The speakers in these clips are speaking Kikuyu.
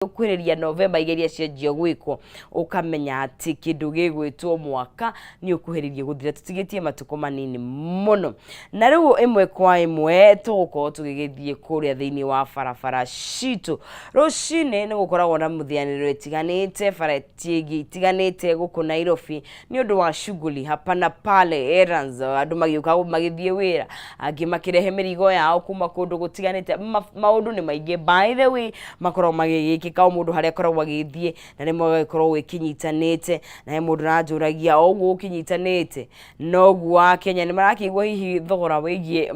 Ũkuhĩrĩria Novemba igeria cianjia gwĩkwo, ũkamenya atĩ kĩndũ gĩgwĩtwo mwaka nĩ ũkuhĩrĩirie gũthira, tũtigĩtie matukũ manini mũno. Na rĩu ĩmwe kwa ĩmwe tũgũkorwo tũgĩgĩthiĩ kũrĩa thĩinĩ wa barabara citũ. Rũcinĩ nĩ gũkoragwo na mũthianĩro ĩtiganĩte, bara itiganĩte gũkũ Nairobi nĩ ũndũ wa shughuli hapa na pale, errands, andũ magĩũka magĩthiĩ wĩra, angĩ makĩrehe mĩrigo yao kuma kũndũ gũtiganĩte. Maũndũ nĩ maingĩ, by the way, makoragwo magĩgĩkĩka o mũndũ harĩa akoragwo agĩthiĩ, na rĩmwe ũgagĩkorwo wĩkĩnyitanĩte. Na he mũndũ ũranjũragia, o ũguo ũkĩnyitanĩte noguo Akenya nĩ marakĩigua hihi thogora wĩgiĩ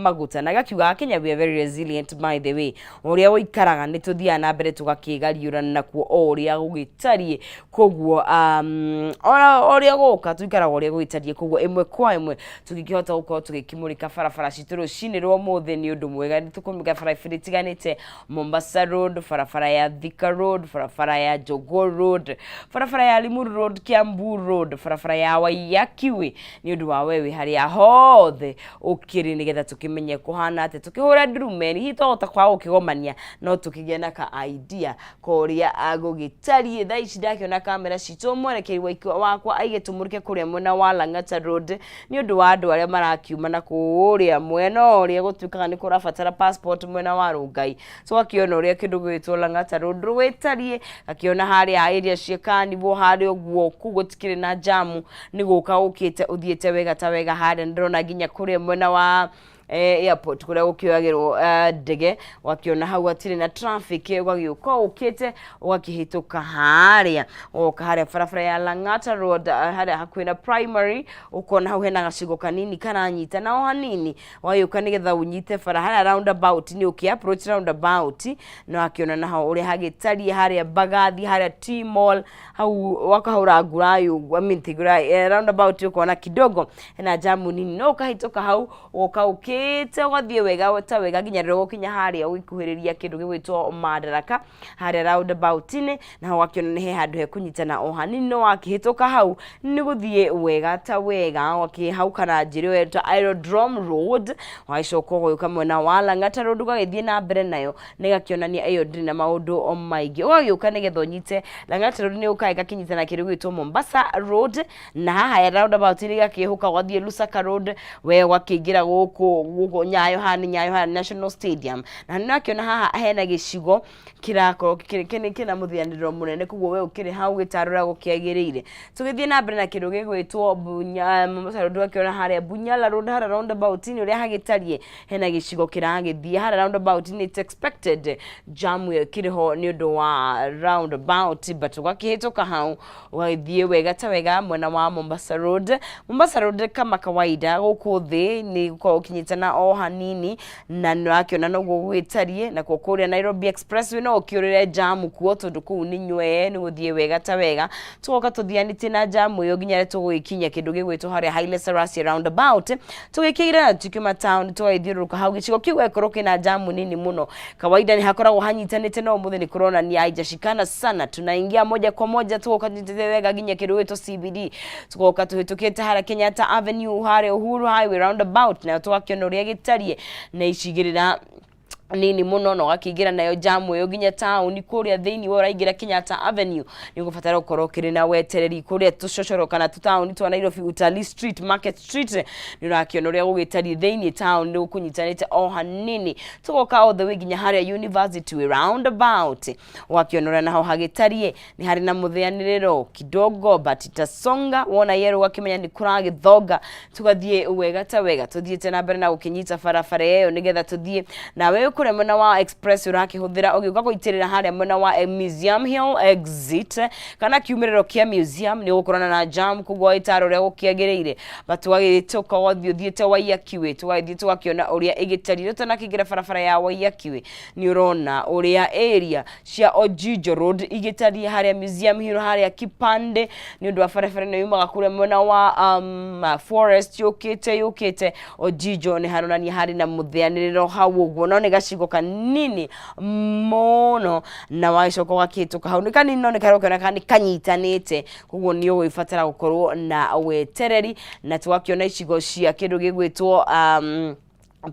maguta? Na gakiuga Akenya, we are very resilient, by the way. Ũrĩa ũikaraga nĩ tũthiaga na mbere tũgakĩgariũrana nakuo o ũrĩa gũgĩtariĩ. Koguo ona ũrĩa gũka tũikaraga ũrĩa gũgĩtariĩ. Koguo ĩmwe kwa ĩmwe tũngĩkĩhota gũkorwo tũgĩkĩmũrĩka barabara citũ rũcinĩ rwa ũmũthĩ nĩ ũndũ mwega. Nĩ tũkũmũrĩka barabara itiganĩte: Mombasa Road, barabara ya Thika Road, barabara ya Jogoo Road, barabara ya Limuru Road, Kiambu Road, barabara ya Waiyaki Way, nĩ ũndũ wa we wĩ harĩa hothe ũkĩrĩ, nĩgetha tũkĩmenye kũhana atĩa, tũkĩhũra ndurumeni. Hihi twahota kwaga gũkĩgomania, no tũkĩgĩe na ka idea korĩa gũgĩtariĩ. Thaa ici ndakĩona kamera citũ, mwerekeri wakwa aige tũmũrĩke kũrĩa mwena wa Lang'ata Road, nĩ ũndũ wa andũ arĩa marakiuma na kũrĩa mwena ũrĩa gũtuĩkaga nĩ kũrabatara passport, mwena wa Rongai. Tũgakĩona ũrĩa kĩndũ gĩgwĩtwo Lang'ata Road rwĩtariĩ, gakĩona harĩa area cia Carnivore harĩa ũguo, kũu gũtikĩrĩ na jamu, nĩ gũka ũkĩte ũthiĩte wega ta wega. Harĩa ndĩrona nginya kũrĩa mwena wa airport, kũrĩa gũkĩoyagĩrwo ndege, ũgakĩona hau hatirĩ na traffic, ũgagĩũka ũkĩte ũgakĩhĩtũka harĩa, ũgoka harĩa barabara ya Lang'ata Road, harĩa hakuhĩ na primary, ũkona hau hena gacigo kanini karanyita na o hanini, ũgagĩũka nĩgetha ũnyite bara harĩa roundabout. Nĩ ũkĩ approach roundabout na wakĩona naho ũrĩa hagĩtariĩ harĩa Mbagathi, harĩa T-Mall hau wakahũra ngurai ũguo, I mean, ti ngurai, roundabout, ũkona kidogo hena jamu nini, no ũkahĩtũka hau, ũgoka ũkĩte ũgathiĩ wega ta wega nginya rĩrĩa ũgũkinya harĩa ũgĩkuhĩrĩria kĩndũ gĩgwĩtwo Madaraka harĩa roundabout-inĩ, na ho wakĩona nĩ he handũ hekũnyitana o hanini, no wakĩhĩtũka hau nĩ gũthiĩ wega ta wega. Wakĩ hau kana njĩra ĩyo ta Aerodrome Road, wagĩcoka ũgũka mwena wa Lang'ata Road, ũgagĩthiĩ na mbere nayo, nĩgakĩonania ĩyo ndĩrĩ na maũndũ maingĩ. Ũgagĩũka nĩgetha ũnyite Lang'ata Road, nĩ ũkaga ĩgakĩnyitana kĩndũ gĩgwĩtwo Mombasa Road, na haha ya roundabout ĩgakĩhũka ũgathiĩ Lusaka Road, we ũgakĩingĩra gũkũ gũkũ Nyayo, haha nĩ Nyayo, haha National Stadium. Na nĩ ũrakĩona haha hena gĩcigo kĩrakorwo kĩna mũthianĩrĩro mũnene, koguo we ũkĩrĩ hau gĩtarũra gũkĩagĩrĩire. Tũgĩthiĩ na mbere na kĩndũ gĩgwĩtwo Mombasa Road, ũgakĩona harĩa Bunyala Road, harĩa roundabout-inĩ ũrĩa hagĩtariĩ, hena gĩcigo kĩragĩthiĩ harĩa roundabout-inĩ. It's expected jam ĩyo ĩkĩrĩ ho nĩ ũndũ wa roundabout, but ũgakĩhĩtũka hau ũgagĩthiĩ wega ta wega mwena wa Mombasa Road. Mombasa Road kama kawaida gũkũ thĩ nĩ gũkorwo ũkĩnyitana o hanini, na nĩ ũrakĩona noguo gũgĩtariĩ. Nakuo kũrĩa Nairobi Expressway no ũkĩũrĩre jamu kuo, tondũ kũu nĩ nywee, nĩ gũthiĩ wega ta wega. Tũgoka tũthianĩtie na jamu ĩyo nginya rĩrĩa tũgũgĩkinya kĩndũ gĩgwĩtwo harĩa Haile Selassie roundabout. Tũgĩkĩira na tukiuma town, tũgagĩthiũrũrũka hau gĩcigo kĩu, gĩgakorwo kĩna jamu nini mũno. Kawaida nĩ hakoragwo hanyitanĩte, no ũmũthĩ nĩ kũronania haijashikana sana. Tunaingia moja kwa moja, tũgoka nyitĩte wega nginya kĩndũ gĩtwo CBD, tũgoka tũhĩtũkĩte harĩa Kenyatta Avenue, harĩa Uhuru Highway roundabout, nayo tũgakĩona ũrĩa gĩtariĩ na icigĩrĩra nini mũno, na ũgakĩingĩra nayo jamu ĩyo nginya taũni kũrĩa thĩinĩ. We ũraingĩra Kenyatta Avenue, nĩ ũgũbatara gũkorwo ũkĩrĩ na wetereri kũrĩa tũcocoro kana tũtaũni twa Nairobi, Utalii Street, Market Street. Nĩ ũrakĩona ũrĩa gũgĩtariĩ thĩinĩ taũni, nĩ gũkũnyitanĩte o hanini. Tũgoka all the way nginya harĩa University Way roundabout, ũgakĩona ũrĩa naho hagĩtariĩ, nĩ harĩ na mũthĩanĩrĩro kidogo, but itasonga. Wona yellow ũgakĩmenya nĩ kũragĩthonga. Tũgathiĩ wega ta wega, tũthiĩte na mbere na gũkĩnyita barabara ĩyo nĩgetha tũthiĩ nawe kũrĩa mwena wa express ũrakĩhũthĩra, ũgĩũka gũitĩrĩra harĩa mwena wa Museum Hill exit kana kiumĩrĩro kĩa museum, nĩ ũgũkorana na jam, koguo ĩtaro ũrĩa gũkĩagĩrĩire, but ũgagĩtũka ũgathiĩ ũthiĩte Waiyaki Way, tũgagĩthiĩ tũgakĩona ũrĩa ĩgĩtariĩ. Ũtanakĩingĩra barabara ya Waiyaki Way, nĩ ũrona ũrĩa area cia Ojijo Road igĩtariĩ, harĩa Museum Hill, harĩa Kipande, nĩ ũndũ wa barabara ĩno yumaga kũrĩa mwena wa forest yũkĩte yũkĩte Ojijo, nĩ haronania harĩ na mũthĩanĩrĩro hau ũguo, no nĩ gacigo kanini mũno, na wagĩcoka ũgakĩhĩtũka hau nĩ kanini, no nĩ karoneka nĩ kanyitanĩte, koguo nĩ ũgũgĩbatara gũkorwo na wetereri. Na tũgakĩona icigo cia kĩndũ gĩgwĩtwo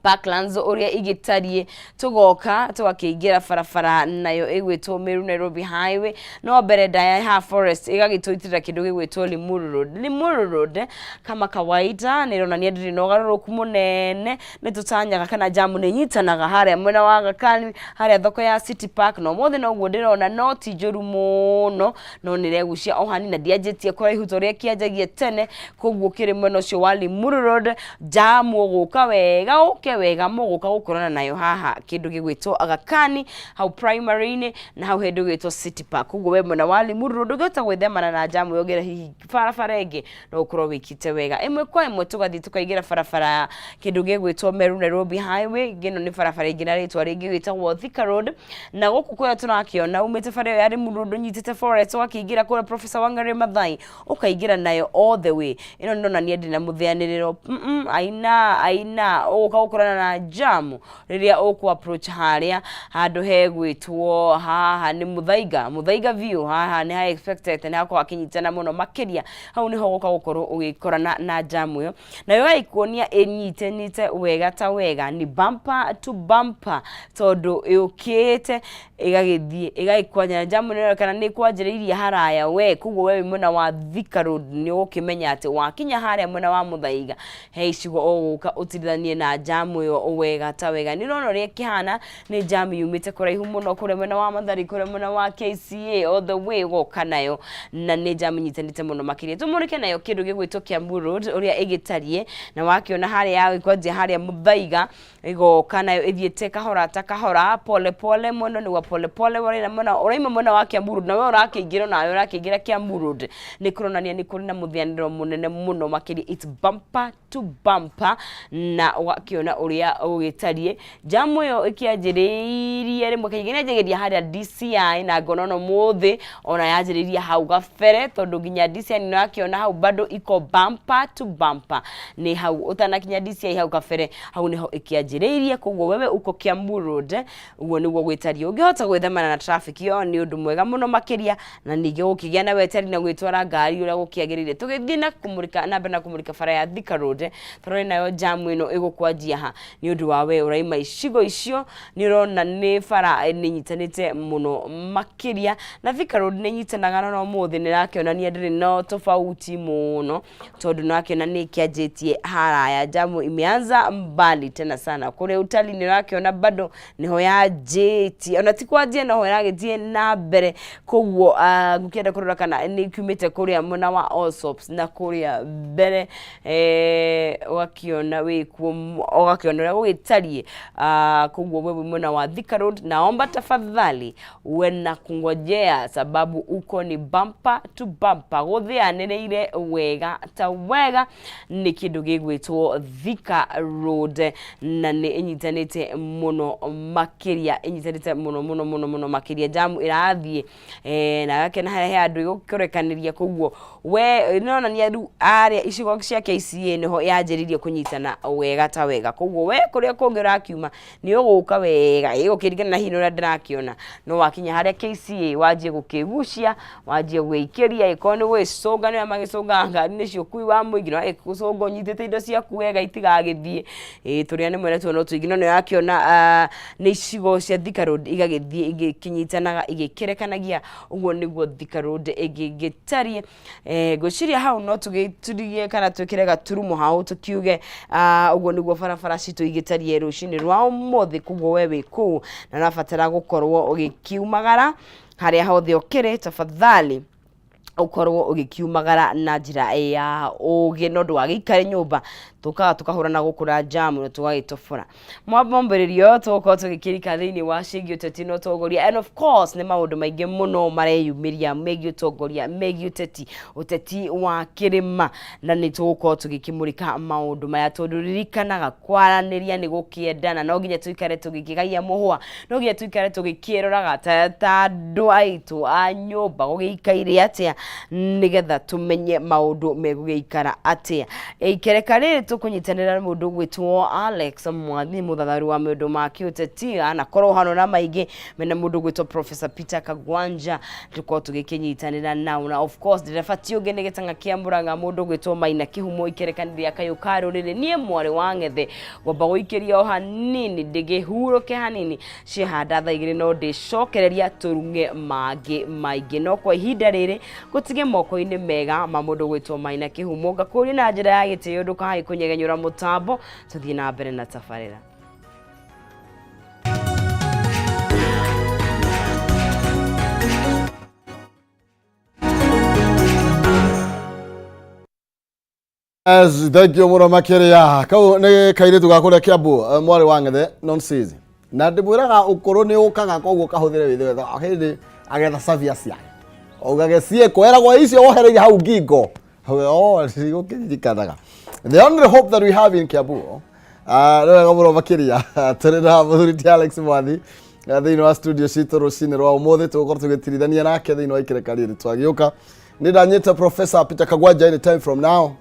Parklands ũrĩa igĩtariĩ. Tũgoka tũgakĩingĩra barabara nayo ĩgwĩtwo Meru Nairobi Highway, no mbere ndaya ha Forest ĩgagĩtũitĩrĩra kĩndũ gĩgwĩtwo Limuru Road. Limuru Road kama kawaida nĩ ĩronania ndĩrĩ na ũgarũrũku mũnene. Nĩ tũtanyaga kana jamu nĩ ĩnyitanaga harĩa mwena wa Aga Khan, harĩa thoko ya City Park, na ũmũthĩ noguo ndĩrona, no ti njũru mũno, no nĩ ĩregucia o hanini na ndĩanjĩtie kũraihu ta ũrĩa ĩkĩanjagia tene. Koguo kĩrĩ mwena ũcio wa Limuru Road, jamu ũgũka wega, ũke wega, mũgũka gũkorana nayo haha kĩndũ gĩgwĩtwo Aga Khan hau primary-inĩ, na hau he gĩtwo City Park. Koguo we mwena wa Limuru Road ũngĩhota gwĩthemana na jamu ĩyo ũgere hihi barabara ĩngĩ, no ũkorwo wĩkĩte wega. Ĩmwe kwa ĩmwe tũgathiĩ tũkaingĩra barabara kĩndũ gĩgwĩtwo Meru Nairobi Highway. Ĩno nĩ barabara ĩngĩ na rĩtwa rĩngĩ ĩtagwo Thika Road, na gũkũ kũrĩa tũrakĩona umĩte bara ĩyo ya Limuru Road ũnyitĩte Forest ũgakĩingĩra kũrĩa Professor Wangari Maathai, ũkaingĩra nayo all the way. Ĩno nĩronania ndĩrĩ na mũthĩanĩrĩro, aina aina ũgũka gũkorana na jam rĩrĩa ũkũ approach harĩa handũ hegwĩtwo haha nĩ Muthaiga, Muthaiga View. Haha nĩ ha expected nĩ hakorwo hakĩnyitana mũno makĩria. Hau nĩho ũgũka gũkorwo ũgĩkorana na jam ĩyo, nayo ĩgagĩkuonia ĩnyitanĩte wega ta wega, ni bumper to bumper, tondũ ĩũkĩte ĩgagĩthiĩ ĩgagĩkwanya. Jamu ĩno ĩronekana nĩ ĩkwanjĩrĩirie haraya we. Koguo we wĩ mwena wa Thika Road nĩ ũgũkĩmenya atĩ wakinya harĩa mwena wa Muthaiga he icigo ũgũka ũtirithanie na jamu ĩyo wega ta wega. Nĩ ũrona ũrĩa ĩkĩhana, nĩ jamu yumĩte kũraihu mũno, kũrĩa mwena wa Mathari, kũrĩa mwena wa KCA, all the way ũgoka nayo, na nĩ jamu inyitanĩte mũno makĩria. Tũmũrĩke nayo kĩndũ gĩgwĩtwo Kiambu Road ũrĩa ĩgĩtariĩ, na wakĩona harĩa yagĩkwanjia harĩa Muthaiga, ĩgoka nayo ĩthiĩte kahora ta kahora, pole pole mũno, nĩguo pole pole ũraina mwena ũraima mwena wa Kiambu Road, na we ũrakĩingĩra nawe ũrakĩingĩra Kiambu Road, nĩ kũronania nĩ kũrĩ na mũthĩanĩro mũnene mũno makĩria, it's bumper to bumper. Na ũgakĩona ũrĩa ũgĩtariĩ, jamu ĩyo ĩkĩanjĩrĩirie rĩmwe kaingĩ nĩ yanjagĩrĩria harĩa DCI, na ngona ona ũmũthĩ ona yanjĩrĩirie hau gabere, tondũ nginya DCI nĩ ũrakĩona hau bado iko bumper to bumper. Nĩ hau ũtanakinya DCI hau kabere, hau nĩho ĩkĩanjĩrĩirie. Koguo wewe uko Kiambu Road, ũguo nĩguo gwĩtariĩ. Ũngĩhota gwĩthemana na traffic ĩyo nĩ ũndũ mwega mũno makĩria, na ningĩ gũkĩgĩa na weteri na gwĩtwara ngari ũrĩa gũkĩagĩrĩire. Tũgĩthiĩ na kũmũrĩka na mbere na kũmũrĩka bara ya Thika Road, tũrore nayo jamu ĩno ĩgũkwanjia ha. Nĩ ũndũ wa we ũraima icigo icio, nĩ ũrona nĩ bara nĩ ĩnyitanĩte mũno makĩria, na Thika Road nĩ ĩnyitanaga, no ũmũthĩ nĩ ĩrakĩonania ndĩrĩ na tofauti mũno, tondũ nĩ ũrakĩona nĩ ĩkĩanjĩtie haraya, jamu imeanza mbali tena sana. Kũrĩa utalii nĩ ũrakĩona bado nĩho yanjĩtie, ona ti kwanjia, noho ĩragĩthiĩ na mbere. Koguo ngũkĩenda kũrora kana nĩ kiumĩte kũrĩa mwena wa Allsops na kũrĩa mbere, ũgakĩona wĩkuo, ũgakĩona ũrĩa gũgĩtariĩ. Koguo wewe mwena wa Thika Road, naomba tafadhali uwe na kungojea, sababu uko ni bumper to bumper, gũthĩanĩrĩire wega ta wega. Nĩ kĩndũ gĩgwĩtwo Thika Road, na nĩ ĩnyitanĩte mũno makĩria, ĩnyitanĩte mũno mũno mũno mũno makĩria. Jamu ĩrathiĩ na gakena harĩa he andũ ĩgũkĩrekanĩria. Koguo we nĩronania rĩu arĩa icigo cia KCA nĩho yanjĩrĩirie kũnyitana wega ta wega. Koguo we kũrĩa kũngĩ ũrakiuma nĩ ũgũka wega, ĩgũkĩringana na hihi ũrĩa ndĩrakĩona, no wakinya harĩa KCA wanjie gũkĩgucia, wanjie gwĩikĩria, ĩkorwo nĩ gwĩcũnga, nĩ arĩa magĩcũngaga ngari nĩcio ũkui wa mũingĩ, no gũcũnga ũnyitĩte indo ciaku wega itigagĩthiĩ. Ĩĩ, tũrĩa nĩ mwene tuo no tũingĩ, no nĩ ũrakĩona nĩ icigo cia Thika Road igagĩthiĩ igĩkĩnyitanaga, igĩkĩrekanagia. Ũguo nĩguo Thika Road ĩgĩtariĩ. Ngwĩciria hau no tũgĩturigie kana twĩkĩre gaturumo hau, tũkiuge ũguo nĩguo barabara citũ igĩtariĩ rũcinĩ rwa ũmũthĩ. Koguo we wĩ kũu na ũrabatara gũkorwo ũgĩkiumagara, harĩa hothe ũkĩrĩ, tafadhali ũkorwo ũgĩkiumagara na njĩra ya ũgĩ, no ndũgagĩikare nyũmba. Tũkaga tũkahũrana gũkũ na jamu na tũgagĩtobora. Mwambĩrĩrio tũgũkorwo tũgĩkĩrika thĩinĩ wa ciĩgiĩ ũteti na ũtongoria, and of course nĩ maũndũ maingĩ mũno mareyumĩria megiĩ ũtongoria, megiĩ ũteti, ũteti wa kĩrĩma, na nĩ tũgũkorwo tũgĩkĩmũrĩka maũndũ maya, tondũ ririkanaga kwaranĩria nĩ gũkĩendana. No nginya tũikare tũgĩkĩgaia mũhũa, no nginya tũikare tũgĩkĩroraga ta andũ aitũ a nyũmba gũgĩikaire atĩa. Nĩgetha tũmenye maũndũ megũgĩikara atĩa. Ikereka rĩrĩ tũkũnyitanĩra na mũndũ ũgwĩtwo Alex Mwathi, mũthathaũri wa maũndũ ma kĩũteti, anakorwo hano na maingĩ mena mũndũ ũgwĩtwo Professor Peter Kagwanja, tũkorwo tũgĩkĩnyitanĩra nao. Na of course ndereba ti ũngĩ nĩ gĩtang'a kĩa Mũrang'a, mũndũ ũgwĩtwo Maina Kĩhumo. Ikereka nĩ rĩa kayũ ka rũrĩrĩ. Niĩ mwarĩ wa ng'ethe ngwamba gũikĩria o hanini ndĩgĩhurũke hanini, ciehanda thaa 2 no ndĩcokereria tũrung'e mangĩ maingĩ, no kwa ihinda rĩrĩ gũtige moko-inĩ mega ma mũndũ gwĩtwo Maina Kĩhumo. Ngakũria na njĩra ya gĩtĩo ndũkahae kũnyegenyũra mũtambo, tũthiĩ na mbere na tabarĩra. Yes, thank you mũno makĩria. Kau nĩ kairĩtu ga kũrĩa Kiambu, mwarĩ wa ng'ethe nonsense. Na ndĩmwĩraga ũkũrũ nĩ ũkaga koguo kahũthĩre wĩthĩ wetha hĩndĩ agetha savia ciake. Augage ciĩko eragwo icio wohereire hau ngingo. Oh, ndigũkĩririkanaga. The only hope that we have in Kiambu. Ah, nĩ wega mũno makĩria tũrĩ na mũthuri ti Alex Mwathi thĩinĩ wa studio citũ rũcinĩ rwa ũmũthĩ, tũgũkorwo tũgĩtirithania nake thĩinĩ wa ikereka rĩrĩ twagĩũka. Nĩ ndanyĩte Professor Peter Kagwanja any time from now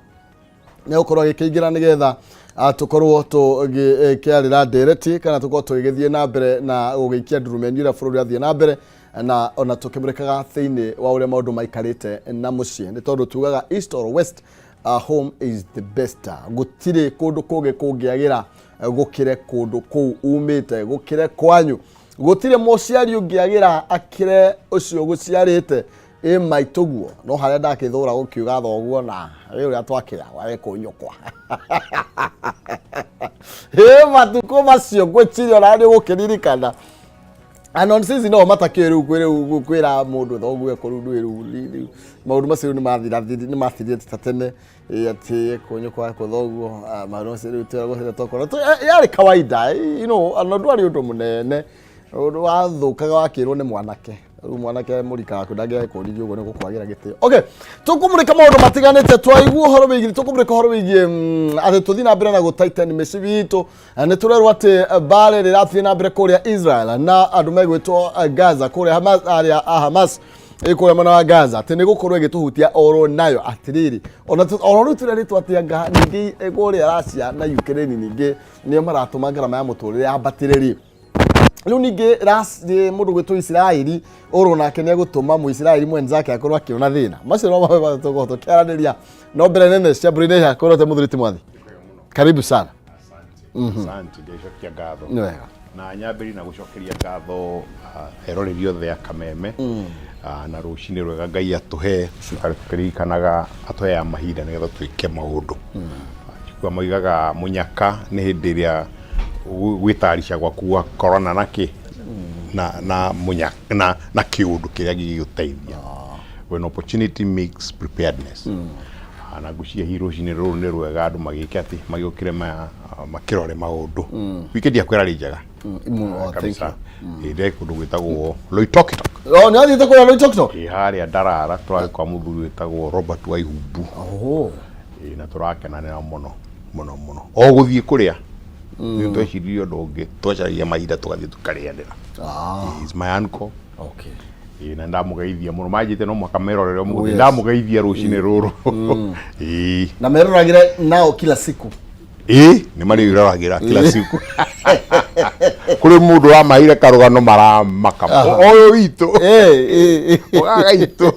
nĩ gũkorwo agĩkĩingĩra nĩgetha tũkorwo tũgĩkĩarĩra ndereti kana tũkorwo tũgĩgĩthiĩ na mbere na gũgĩikia ndurumeni ũrĩa bũrũri ũrathiĩ na mbere, na ona tũkĩmũrĩkaga thĩinĩ wa ũrĩa maũndũ maikarĩte na mũciĩ, nĩ tondũ tugaga east or west, home is the best. Gũtirĩ kũndũ kũngĩ kũngĩagĩra gũkĩre kũndũ kũu umĩte, gũkĩre kwanyu. Gũtirĩ mũciari ũngĩagĩra akĩre ũcio gũciarĩte ĩ maitũguo, no harĩa ndakĩthũra gũkiuga thoguo na rĩ ũrĩa twakĩragwo arĩ kũnyũkwa ĩ matukũ macio, ngwĩciria ona nĩ ũgũkĩririkana. And sisi no matakĩũĩ rĩu kwĩ rĩu kwĩra mũndũ thoguo ekũ rĩu ndũĩ rĩu maũndũ macio rĩu nĩ mathirire ta tene, atĩ kũnyũkwa ekũ thoguo, maũndũ macio rĩu twĩragwo hĩndĩ twakorwo yarĩ kawaida, ona ndwarĩ ũndũ mũnene, ũndũ wathũkaga wakĩrwo nĩ mwanake. Rĩu mwanake mũrika waku ndangĩakũririe ũguo nĩ gũkwagĩra gĩtĩo. Okay, tũkũmũrĩka maũndũ matiganĩte, twaigua ũhoro wĩgiĩ, tũkũmũrĩka ũhoro wĩgiĩ atĩ tũthiĩ na mbere na gũtighten mĩcibi itũ. Nĩ tũrerwo atĩ mbara ĩrĩa ĩrathiĩ na mbere kũrĩa Israel na andũ megwĩtwo Gaza kũrĩa Hamas, arĩa a Hamas ĩ kũrĩa mwena wa Gaza, atĩ nĩ gũkorwo ĩgĩtũhutia oro nayo. Atĩrĩrĩ, ona oro rĩu tũrerĩtwo atĩ anga ningĩ kũrĩa Russia na Ukraine ningĩ nĩo maratũma ngarama ya mũtũrĩre yambatĩre rĩ. Rĩu ningĩ mũndũ gwĩtwo Isiraeli ũrũ nake nĩ egũtũma Mũisiraeli mwenzake akorwo akĩona thĩna. Macio no mawe tũgũkorwo tũkĩaranĩria, no mbere nene cia mbũri kũrĩa mũthuri ti Mwathi, karibu sana. Asante, ngĩcokia ngatho. Nĩ wega. Na nyambĩrĩrie na gũcokeria ngatho eroreri othe a Kameme. Na rũcinĩ rwega Ngai atũhe, tũikare tũkĩririkanaga atũheaga mahinda nĩgetha twĩke maũndũ. Njiguaga moigaga mũnyaka nĩ hĩndĩ ĩrĩa gwĩtarisha gwaku gwakorana na kĩ na mũnyaka na kĩũndũ kĩrĩa gĩgũteithia. When opportunity makes preparedness. Na ngwĩciria hihi rũcinĩ rũrũ nĩ rwega andũ magĩke atĩ magĩũkĩre makĩrore maũndũ. Weekend yakwa ĩrarĩ njega. Mũno, oh, thank Kabisa. Ĩ, ndĩ kũndũ gwĩtagwo Loitokitok. You. Oh, nĩ athiĩte kũrĩa Loitoktok? Ĩ, harĩa Ndarara tũrarĩ kwa mũthuri wĩtagwo Robert Waihumbu. Oh. Ĩ, na tũrakenanĩra mũno mũno mũno. O gũthiĩ kũrĩa nĩ tweciririe ũndũ ũngĩ, twacaragia mahinda tũgathiĩ tũkarĩanĩra. He is my uncle. Okay. Ĩ, na ndamũgeithia mũno, manjĩte no mũhaka merorere ũmũthĩ. Oh, yes. Ndamũgeithia rũcinĩ rũrũ. Ĩ. Na meroragĩre nao kila siku. Ĩ, nĩ marĩroragĩra kila siku. Kũrĩ mũndũ wamaheire karũgano maramaka ũyũ witũ ũgaga itũ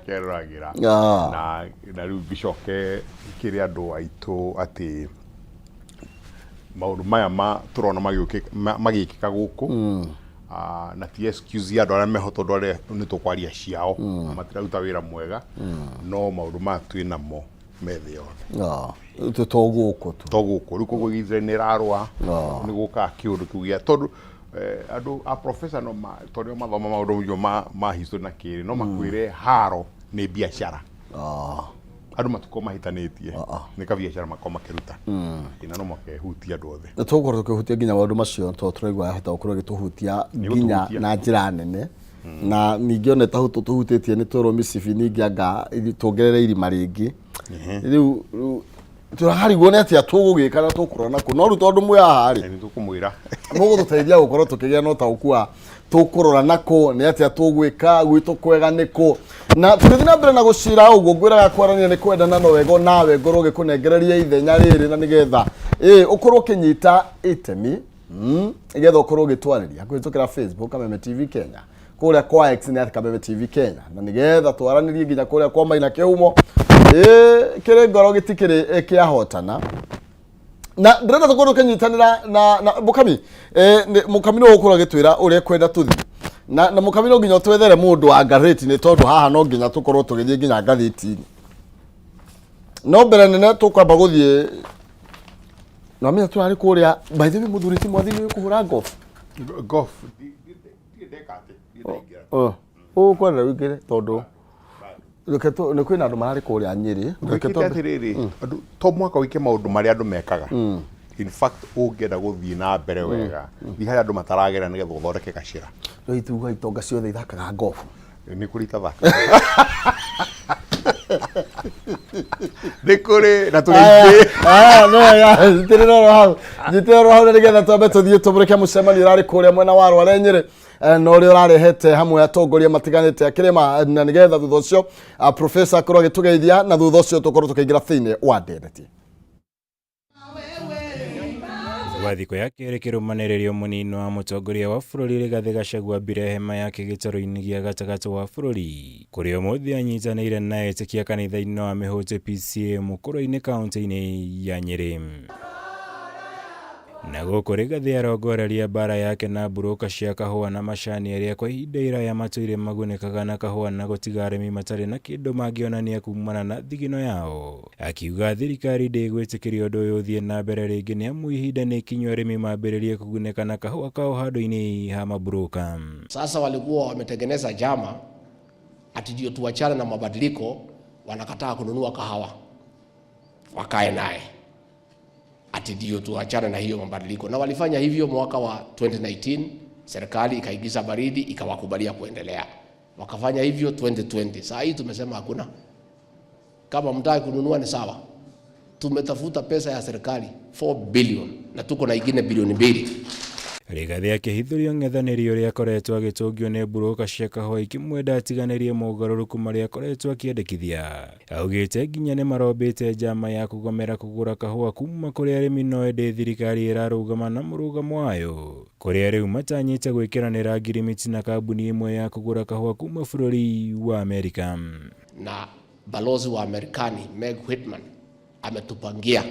keroragĩra. Na rĩu ngĩcoke kĩrĩ andũ aitũ atĩ maũndũ maya ma tũrona magĩkĩka gũkũ, na ti excuse ya andũ arĩa meho, tondũ arĩa nĩ tũkwaria ciao matiraruta wĩra mwega, no maũndũ maya twĩ namo me thĩ yothe. To gũkũ tu. To gũkũ. Rĩu koguo Israel nĩ ĩrarũa, nĩ gũkaga kĩũndũ kĩu gĩa tondũ andũ a professor no ma tondũ nĩo mathoma maũndũ macio ma history na kĩrĩ no makwĩre haro nĩ biacara. Andũ matikorwo mahĩtanĩtie, nĩ kabiacara makorwo makĩruta. Ĩ, na no makehutia andũ othe. Na tũgũkorwo tũkĩhutia nginya maũndũ macio tondũ tũraigua yahota gũkorwo ĩgĩtũhutia nginya Ĩgũtũhutia. na njĩra nene, na ningĩ ona ĩtahũtũhutĩtie nĩ twerwo mĩcibi ningĩ anga tuongerere irima rĩngĩ. Rĩu tũrarigwo nĩ atĩa tũgũgĩka na tũkũrora nakũ, no rĩu tondũ mwĩ haha rĩ, Nĩ tũkũmwĩra. Mũgũtũteithia gũkorwo tũkĩgĩa na ũtaũku wa Tũkũrora nakũ, nĩ atĩa tũgwĩka, gwitũ kwega nĩkũ? Na tũgĩthiĩ na mbere na gũcira ũguo, ngwĩraga kwarania nĩ kwendana, no wega nawe ngorwo ngĩkũnengereria ithenya rĩrĩ na nĩgetha ĩ ũkorwo ũkĩnyita itemi, nĩgetha ũkorwo ũgĩtwarĩria kũhĩtũkĩra Facebook Kameme TV Kenya, kũrĩa kwa X nĩ at Kameme TV Kenya, na nĩgetha twaranĩrie nginya kũrĩa kwa Maina Kĩhumo. Ĩ kĩrĩ ngoro gĩtikĩrĩ kĩahotana, na ndĩrenda tũkorwo tũkĩnyitanĩra na mũkami, mũkami nĩwe ũgũkorwo agĩtwĩra ũrĩa kwenda tũthiĩ na mũkami no nginya ũtwethere mũndũ wa ngathĩti, nĩ tondũ haha no nginya tũkorwo tũgĩthiĩ nginya ngathĩti-inĩ. No mbere nene tũkwamba gũthiĩ namenya tũrarĩ kũrĩa. By the way, mũthuri ti mwathi, nĩ kũhũra golf? Golf ndirĩ ndeka atĩ ndirĩ ndaingĩra. Oh, ũkwenda wĩingĩre tondũ reke nĩ kwĩna andũ mararĩ kũrĩa Nyĩrĩ. Reke Gwĩkĩte atĩrĩrĩ, andũ to mwaka wĩke maũndũ marĩa andũ mekaga. In fact, ũngĩenda gũthiĩ na mbere wega, thiĩ harĩa andũ mataragera nĩgetha ũthondeke gacĩra. Rĩu ituga itonga ciothe ithakaga golf. Nĩ kũrĩ itathaka, nĩ kũrĩ na tũrĩ aingĩ. Aya, no wega, nyitĩrĩra oro hau, nyitĩrĩra oro hau, na nĩgetha twambe tũthiĩ tũmũrĩke mũcemanio ũrarĩ kũrĩa mwena wa Rware Nyĩrĩ, na ũrĩa ũrarehete hamwe atongoria matiganĩte a kĩrĩma, na nĩgetha thutha ũcio professor akorwo agĩtũgeithia, na thutha ũcio tũkorwo tũkĩingĩra thĩinĩ wa ndereti. Gwa thikũ ya kerĩ kĩrũmanĩrĩrio, mũnini wa mũtongoria wa bũrũri Rigathĩ Gachagua ambire hema yake gĩtarũ-inĩ gĩa gatagatĩ wa bũrũri, kũrĩa ũmũthĩ anyitanĩire na etĩkia kanitha-inĩ wa Mĩhũtĩ PCEA Mũkũrwe-inĩ, kaũntĩ-inĩ ya Nyĩrĩ. Na gũkũ Rigathĩ arongoreria mbara yake na mburũka cia kahũa na macani, arĩa kwa ihinda iraya matũire magunĩkaga na kahũa na gũtiga arĩmi matarĩ na kĩndũ mangĩonania kumana na thigino yao. Akiuga thirikari ndĩgwĩtĩkĩria ũndũ ũyũ ũthiĩ na mbere rĩngĩ, nĩ amu ihinda nĩ ikinyu arĩmi mambĩrĩrie kũgunĩka na kahũa kao handũ-inĩ ha maburũka. Sasa walikuwa wametengeneza njama ati ndio tuachane na mabadiliko, wanakataa kununua kahawa, wakae naye ati ndio tuachane na hiyo mabadiliko, na walifanya hivyo mwaka wa 2019, serikali ikaingiza baridi ikawakubalia kuendelea, wakafanya hivyo 2020. Saa hii tumesema hakuna, kama mtaki kununua ni sawa. Tumetafuta pesa ya serikali 4 billion na tuko na ingine bilioni 2. Rigathĩ akĩhithũria ũng'ethanĩri ũrĩa akoretwo agĩtũngio nĩ mburũka cia kahũa ikĩmwenda atiganĩrie mogarũrũku marĩa akoretwo akĩendekithia. Augĩte nginya nĩ marombĩte njama ya kũgomera kũgũra kahũa kuma kũrĩ arĩmi, no ĩndĩ thirikari ĩrarũgama na mũrũgamo wayo, kũrĩa rĩu matanyĩte gwĩkĩranĩra ngirimiti na kambuni ĩmwe ya kũgũra kahũa kuma bũrũri wa Amerika. Na balozi wa Marekani Meg Whitman ametupangia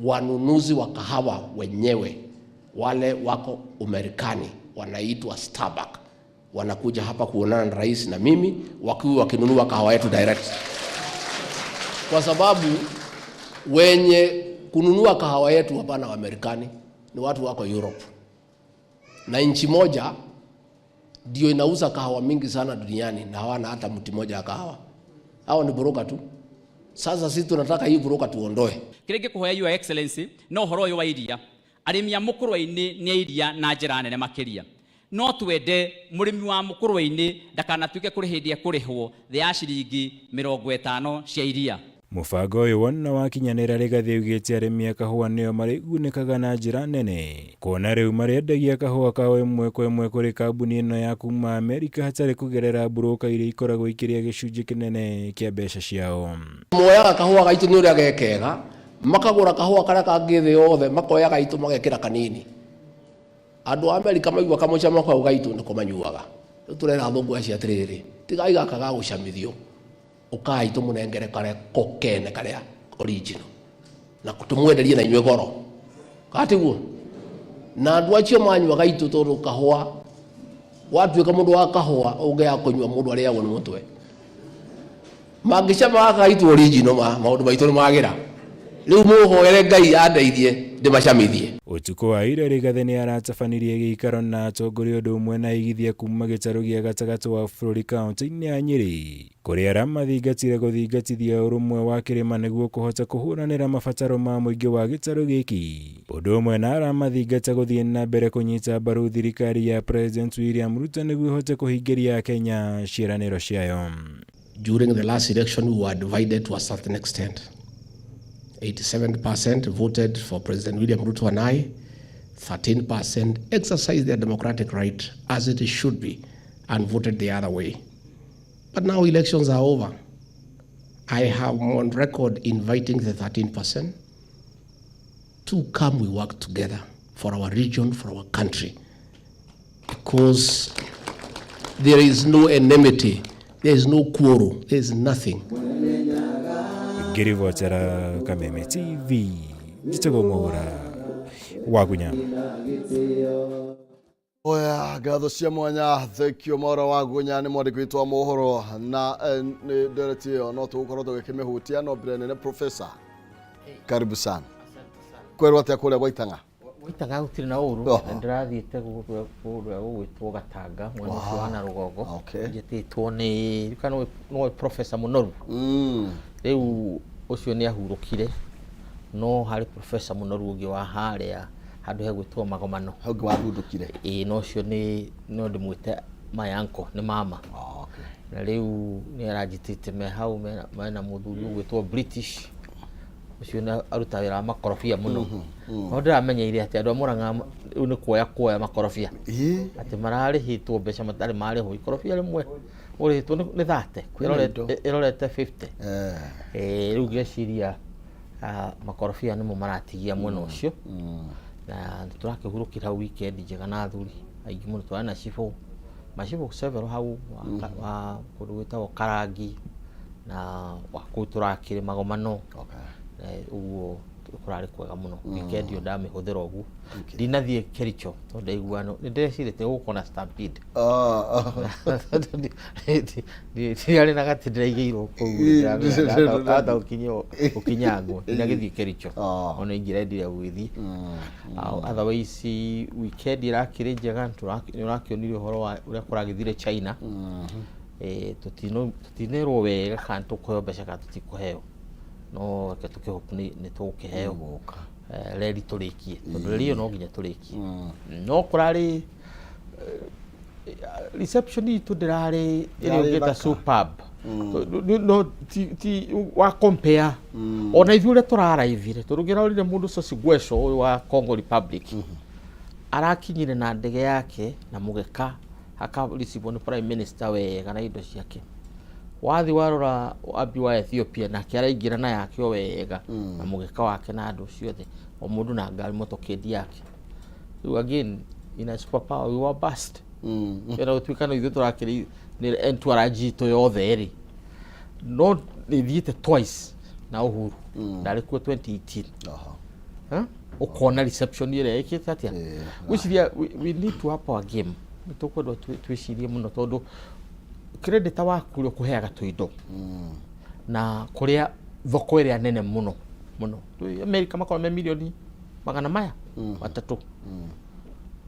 wanunuzi wa kahawa wenyewe wale wako Umarekani wanaitwa Starbucks, wanakuja hapa kuonana na rais na mimi wakiwa wakinunua kahawa yetu direct, kwa sababu wenye kununua kahawa yetu hapana Wamarekani, ni watu wako Europe, na nchi moja ndio inauza kahawa mingi sana duniani na hawana hata mti moja ya kahawa. Hao ni broker tu. Sasa sisi tunataka hii broker tuondoe. Kĩrĩa ingĩkũhoya, Your Excellency, no ũhoro ũyũ wa iria. Arĩmi a Mũkũrwe-inĩ nĩ a iria na njĩra nene makĩria. No twende mũrĩmi wa Mũkũrwe-inĩ ndakanatuĩke kũrĩ hĩndĩ ekũrĩhwo thĩ ya ciringi 50 cia iria. Mũbango ũyũ wona wakinyanĩra, Rigathĩ augĩte arĩmi a kahũa nĩo marĩgunĩkaga na njĩra nene, kuona rĩu marĩendagia kahũa kao ĩmwe kwa ĩmwe kũrĩ kambuni ĩno ya kuma Amerika hatarĩ kũgerera mburũka iria ikoragwo ikĩrĩa gĩcunjĩ kĩnene kĩa mbeca ciao. Moyaga kahũa gaitũ nĩ ũrĩa gekega, makagũra kahũa karĩa kangĩ thĩ yothe, makoya gaitũ magekĩra kanini. Andũ a Amerika maigua kamũcamo kau gaitũ nĩko manyuaga. Rĩu tũrera athũngũ acio atĩrĩrĩ, tigai gaka ga gũcamithio, ũkai tũmũnengere karĩa ko kene, karĩa original, na tũmwenderie na inyuĩ goro katiguo. Na andũ acio manyua gaitũ, tondũ kahũa watuĩka mũndũ wa kahũa ũngĩaga kũnyua mũndũ arĩagwo nĩ mũtwe, mangĩcama gaka gaitũ original, ma maũndũ maitũ nĩ magĩra. Rĩu mũhoere Ngai andeithie ndĩmacamithie. Ũtukũ wa ira, Rigathĩ nĩ aratabanirie gĩikaro na atongoria ũndũ ũmwe na aigithia kuma gĩtarũ gĩa gatagatĩ wa bũrũri kaũntĩ-inĩ ya Nyĩrĩ, kũrĩa aramathingatire gũthingatithia ũrũmwe wa kĩrĩma nĩguo kũhota kũhũranĩra mabataro ma mũingĩ wa gĩtarũ gĩkĩ, ũndũ ũmwe na aramathingata gũthiĩ na mbere kũnyita mbaru thirikari ya President William Ruto nĩguo ĩhote kũhingĩria Kenya ciĩranĩro ciayo. During the last election, we were divided to a certain extent. 87% voted for President William Ruto and I. 13% exercised their democratic right as it should be and voted the other way. But now elections are over. I have on record inviting the 13% to come we work together for our region, for our country. Because there is no enmity, there is no quarrel, there is nothing. Ngĩribotera Kameme TV, njĩtagwo Mwaũra wa Gunya. Oya, ngatho cia mwanya thekio Mwaũra wa Gunya nĩ mwandĩki witũ wa mohoro na eh, nĩ ndereti ĩyo no tũgũkorwo tũgĩkĩmĩhutia no mbere nene professor karibu sana kwerwo atĩa kũrĩa gwa Itang'a Gwaitanga gũtirĩ na ũru Oho. na ndĩrathiĩte kũrĩa kũrĩa gũgwĩtwo Gatanga mwena ũcio wa na rũgongo Okay. njĩtĩtwo nĩ rĩu kana nĩwe professor Mũnoru rĩu ũcio nĩ ahurũkire no harĩ professor Mũnoru ũngĩ wa harĩa handũ hegwĩtwo Magomano hau ũngĩ wathundũkire ĩĩ no ũcio nĩ no ndĩmwĩte my uncle nĩ mama okay. na rĩu nĩ aranjĩtĩte me hau mena mena mũthuri ũgwĩtwo British ũcio nĩ aruta wĩra wa makorobia mũno no ndĩramenyeire atĩ andũ a Mũrang'a rĩu nĩ kuoya kuoya makorobia Ĩ, atĩ mararĩhĩtwo mbeca matarĩ marĩhwo ikorobia rĩmwe ũrĩhĩtwo nĩ 30 Kwĩna indo. ĩrorete 50 eh, Eh, rĩu ngeciria ah, makorobia nĩmo maratigia mwena ũcio na nĩ tũrakĩhurũkĩra hau weekend njega na athuri aingĩ mũno twarĩ na cibũ macibũ several hau wa, wa kũndũ gwĩtagwo Karangi na wa kũu tũrakĩrĩ Magomano okay. Eh, ũguo kũrarĩ kwega mũno weekend ĩyo ndamĩhũthĩra ũguo ndinathiĩ Kericho tondũ ndaigua nĩ ndĩrecirĩtie gũkorwo na stampede Ah, ah. ndiarĩ na gatĩ ndĩraigĩirwo kũu ata ũkinyangwo ndinagĩthiĩ Kericho Ah. ona ingĩrendire gũgĩthiĩ Ah, otherwise weekend ĩrakĩrĩ njega nĩ ũrakĩonire ũhoro wa ũrĩa kũragĩthire China Eh, tũtinerwo wega kana tũkũheo mbeca kana tũtikũheo no reke tũkĩhope nĩ tũgũkĩheo Eh, reri tũrĩkie tondũ reri ĩyo no nginya tũrĩkie no kũrarĩ eh, reception itũ ndĩrarĩ ĩrĩa Ndĩrarĩ ũngĩta thaka. superb Tondũ no ti ti wa compare ona ithuĩ ũrĩa tũraraithire tondũ ũngĩrorire mũndũ ũcio Gwesho ũyũ wa Congo Republic arakinyire na ndege yake na mũgeka akareceive nĩ prime minister wega na indo ciake wathi warora Abiy wa Ethiopia nake araingĩra na yake o wega na mũgeka wake na andũ ciothe o mũndũ na ngari motorcade yake rĩu again in a super power we were bust ĩna gũtuĩka no ithuĩ tũrakĩrĩ nĩ entourage itũ yothe rĩ no nĩ thiĩte twice na Uhuru ndarĩ kuo 2018 Aha. Huh? ũkona reception ĩrĩa ĩkĩte atĩa gwĩciria we need to up our game nĩ tũkwendwo twĩcirie mũno tondũ creditor waku ũrĩa ũkũheaga tũindo na kũrĩa thoko ĩrĩa nene mũno mũno Twĩ America makorwo me milioni magana maya matatũ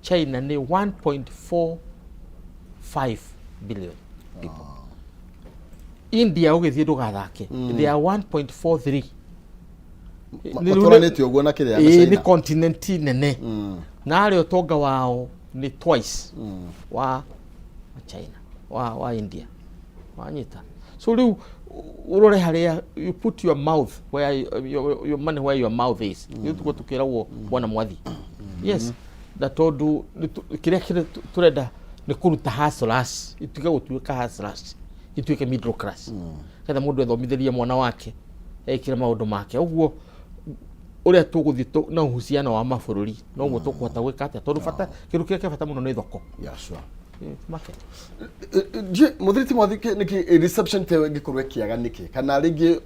China nĩ 1.45 billion people India ũgĩthiĩ ndũgathake they are 1.43 Matũranĩtie ũguo na kĩrĩa na Ĩĩ, nĩ China. continent nene na arĩa ũtonga wao nĩ twice wa wa China wa, wa India wanyita so rĩu ũrore harĩa you put your mouth where your money where your mouth is rĩu tuko tukĩragwo bwana mwathi yes na tondũ kĩrĩa kĩrĩa tũrenda nĩ kũruta hustlers ituĩke gũtuĩka hustlers ituĩke middle class getha mũndũ ethomithĩrie mwana wake ekĩre maũndũ make ũguo ũrĩa tũgũthiĩ na uhusiano wa mabũrũri noguo tũkũhota gwĩka atĩa tondũ bata kĩndũ kĩrĩa kĩa bata mũno nĩ thoko Yeah, sure. Market. Je, mũthuri ti mwathi nĩkĩ reception ta ĩyo ĩngĩkorwo ĩkĩaga nĩkĩ kana rĩngĩ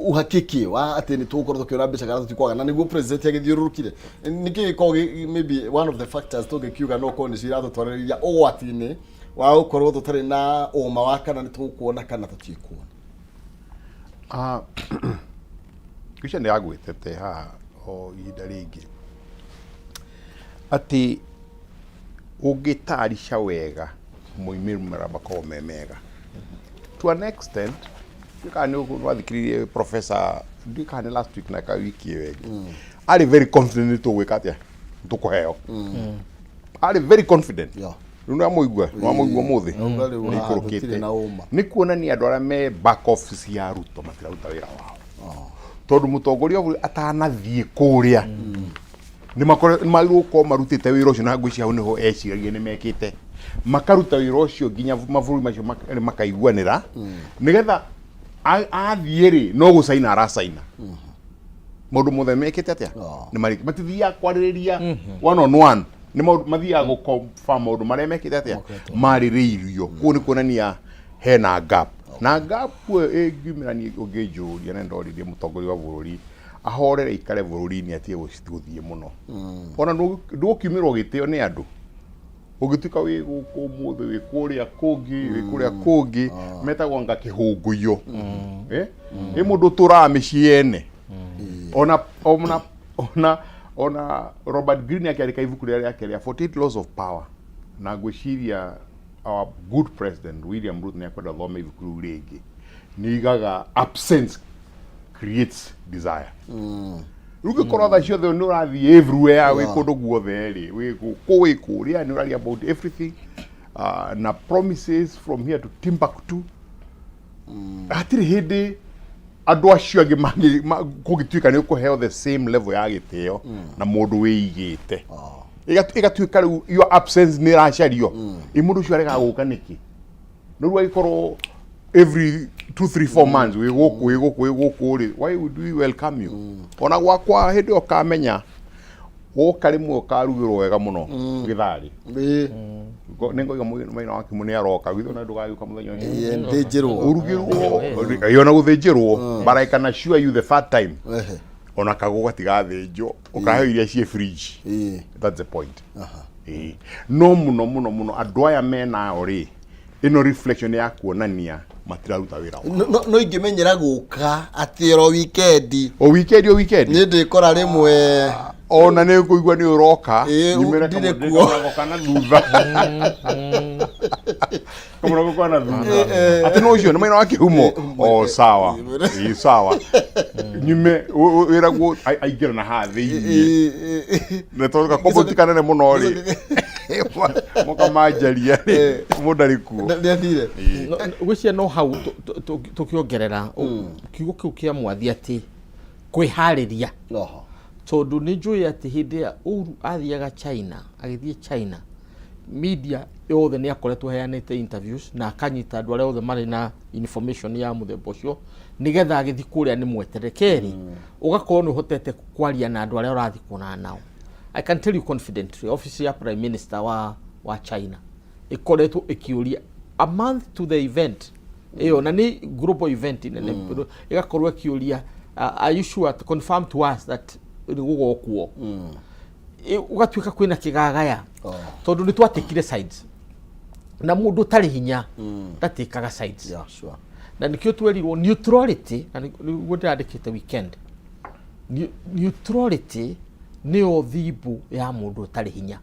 uhakiki wa atĩ nĩ tũgũkorwo tũkĩona mbeca kana tũtikwaga na nĩguo president agĩthiũrũrũkire nĩkĩ gĩkoragwo maybe one of the factors tũngĩkiuga no korwo nĩcio iratũtwarĩrĩria ũgwati-inĩ wa gũkorwo tũtarĩ na ũma wa kana nĩ tũgũkuona kana tũtikuona Ah, Ngwĩciria nĩ agwĩtete haha o ihinda rĩngĩ atĩ ũngĩtarisha wega moimĩrĩro makoragwo me mega to an extent ndiũĩ kana nĩ wathikĩrĩirie professor ndiũĩ kana nĩ last week na ka wiki ĩyo ĩngĩ arĩ very confident nĩ tũgwĩka atĩa nĩ tũkũheo arĩ very confident Rĩu nĩwamũigua nĩwamũigua ũmũthĩ Auga rĩu Nĩ haha ikũrũkĩte. tũtirĩ na ũma. nĩ kuonania andũ arĩa me back office ya Ruto matiraruta wĩra wao tondũ mũtongoria wa bũrũri atanathiĩ kũrĩa Nĩ magĩrĩirwo gũkorwo marutĩte wĩra ũcio, na ngwĩciria hau nĩho eciragia nĩ mekĩte, makaruta wĩra ũcio nginya mabũrũri macio makaiguanĩra, nĩgetha athiĩ rĩ, no gũcaina aracaina maũndũ mothe mekĩte atĩa. Nĩ marĩki matithiaga kwarĩrĩria one on one, nĩ maũndũ mathiaga gũ-confirm maũndũ marĩa mekĩte atĩa, marĩrĩirio. Kũu nĩ kuonania hena gap, na gap ĩyo ĩngiumĩra niĩ ũngĩnjũria, na ndoririe mũtongoria wa bũrũri ahorere, ikare bũrũri-inĩ, atige gũthiĩ mũno. Ona ndũgũkiumĩrwo gĩtĩo nĩ andũ ũngĩtuĩka wĩ gũkũ ũmũthĩ, wĩ kũrĩa kũngĩ, wĩ kũrĩa kũngĩ, metagwo anga kĩhũngũiyo. Eh? Ĩ mũndũ ũtũraga mĩciĩ yene. Ona Robert Greene akĩandĩka ibuku rĩrĩa rĩake rĩa 48 Laws of Power, na ngwĩciria our good president William Ruto nĩ akwenda thome ibuku rĩu rĩngĩ, nĩ igaga absence creates desire. Rĩu ũngĩkorwo thaa ciothe nĩ ũrathiĩ everywhere, wĩ kũndũ guothe rĩ, wĩ gũkũ, wĩ kũrĩa, nĩ ũraria about everything, na promises from here to Timbuktu, hatirĩ hĩndĩ andũ acio angĩ kũngĩtuĩka nĩ ũkũheo the same level ya gĩtĩo na mũndũ wĩigĩte. Ĩgatuĩka rĩu your absence nĩ ĩracario. Ĩ mũndũ ũcio aregaga gũka nĩkĩ? No rĩu agĩkorwo every 2, 3, 4 months wĩ gũkũ, wĩ gũkũ, wĩ gũkũ rĩ, why would we welcome you? Ona gwakwa hĩndĩ ĩyo ũkamenya woka rĩmwe ũkarugĩrwo wega mũno gĩtharĩ. Nĩ ngoiga maina wa Kimu nĩ aroka githĩ ona ndũgagĩũka mũthenya ũcio. Ĩĩ, nthĩnjĩrwo. Ũrugĩrwo ĩyo na gũthĩnjĩrwo, but I can assure you the third time ona kagũ gatigathĩnjwo, ũkaheo iria ciĩ fridge. That's the point. Ĩĩ. No mũno mũno mũno andũ aya menao rĩ, ĩno reflection ya kuonania matiraruta wĩra wao. No ingĩmenyera gũka atĩ oro weekend. O weekend, o weekend. Nĩ ndĩkora rĩmwe. Ona nĩ ngũigua nĩ ũroka. Ĩĩ, nyumĩre ndirĩ kamũndĩ kuo. kamũrango kana thutha, kamũrango kana thutha, atĩ no ũcio nĩ maina wa kĩhumo. O sawa, ĩ sawa, nyume wĩragwo aingĩra na haha thĩiniĩ, na tondũ gakombo ti kanene mũno rĩ, mũkamanjaria rĩ, mũndũ arĩ kuo. Nĩ athire. Gwĩciria no hau tũkĩongerera kiugo kĩu kĩa Mwathi atĩ kwĩharĩria, tondũ nĩ njũĩ atĩ hĩndĩ ĩrĩa Uhuru athiaga China, agĩthiĩ China, media yothe nĩ akoretwo aheanĩte interviews na akanyita andũ arĩa othe marĩ na information ya mũthemba ũcio, nĩgetha agĩthiĩ kũrĩa nĩ mweterere. Kerĩ, ũgakorwo nĩ ũhotete kwaria na andũ arĩa ũrathiĩ kuonana nao. I can tell you confidently, office ya prime minister wa China ĩkoretwo ĩkĩũria a month to the event ĩyo, na nĩ global event nene, ĩgakorwo ĩkĩũria, "Are you sure to confirm to us that nĩ gũgokwo?" Ũgatuĩka kwĩna kĩgagaya, tondũ nĩ twatĩkire sides, na mũndũ ũtarĩ hinya ndatĩkaga sides. Na nĩkĩo twerirwo neutrality, na nĩguo ndĩrandĩkĩte weekend. Neutrality nĩyo thimbu ya mũndũ ũtarĩ hinya,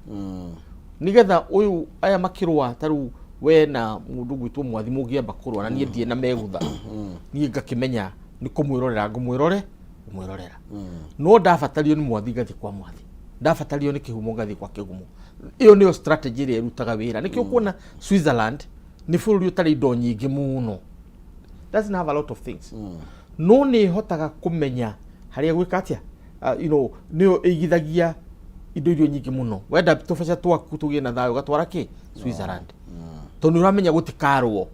nĩgetha ũyũ aya makĩrũa, ta rĩu we na mũndũ gwĩtwo Mwathi mũngĩamba kũrũa na niĩ ndirĩ na megutha, niĩ ngakĩmenya nĩ kũmwĩrorera ngũmwĩrore ngũmwĩrorera, no ndabatario nĩ Mwathi ngathiĩ kwa Mwathi, ndabatario nĩ Kĩhumo ngathiĩ kwa Kĩhumo. Ĩyo nĩyo strategy ĩrĩa ĩrutaga wĩra. Nĩkĩo kuona Switzerland nĩ bũrũri ũtarĩ indo nyingĩ mũno, doesn't have a lot of things, no nĩ ĩhotaga kũmenya harĩa gwĩka atĩa, nĩyo ĩigithagia indo irio nyingĩ mũno. Wenda tũbeca twaku tũgĩe na thayũ, gatwara kĩ Switzerland, tondũ nĩ ũramenya gũtikarwo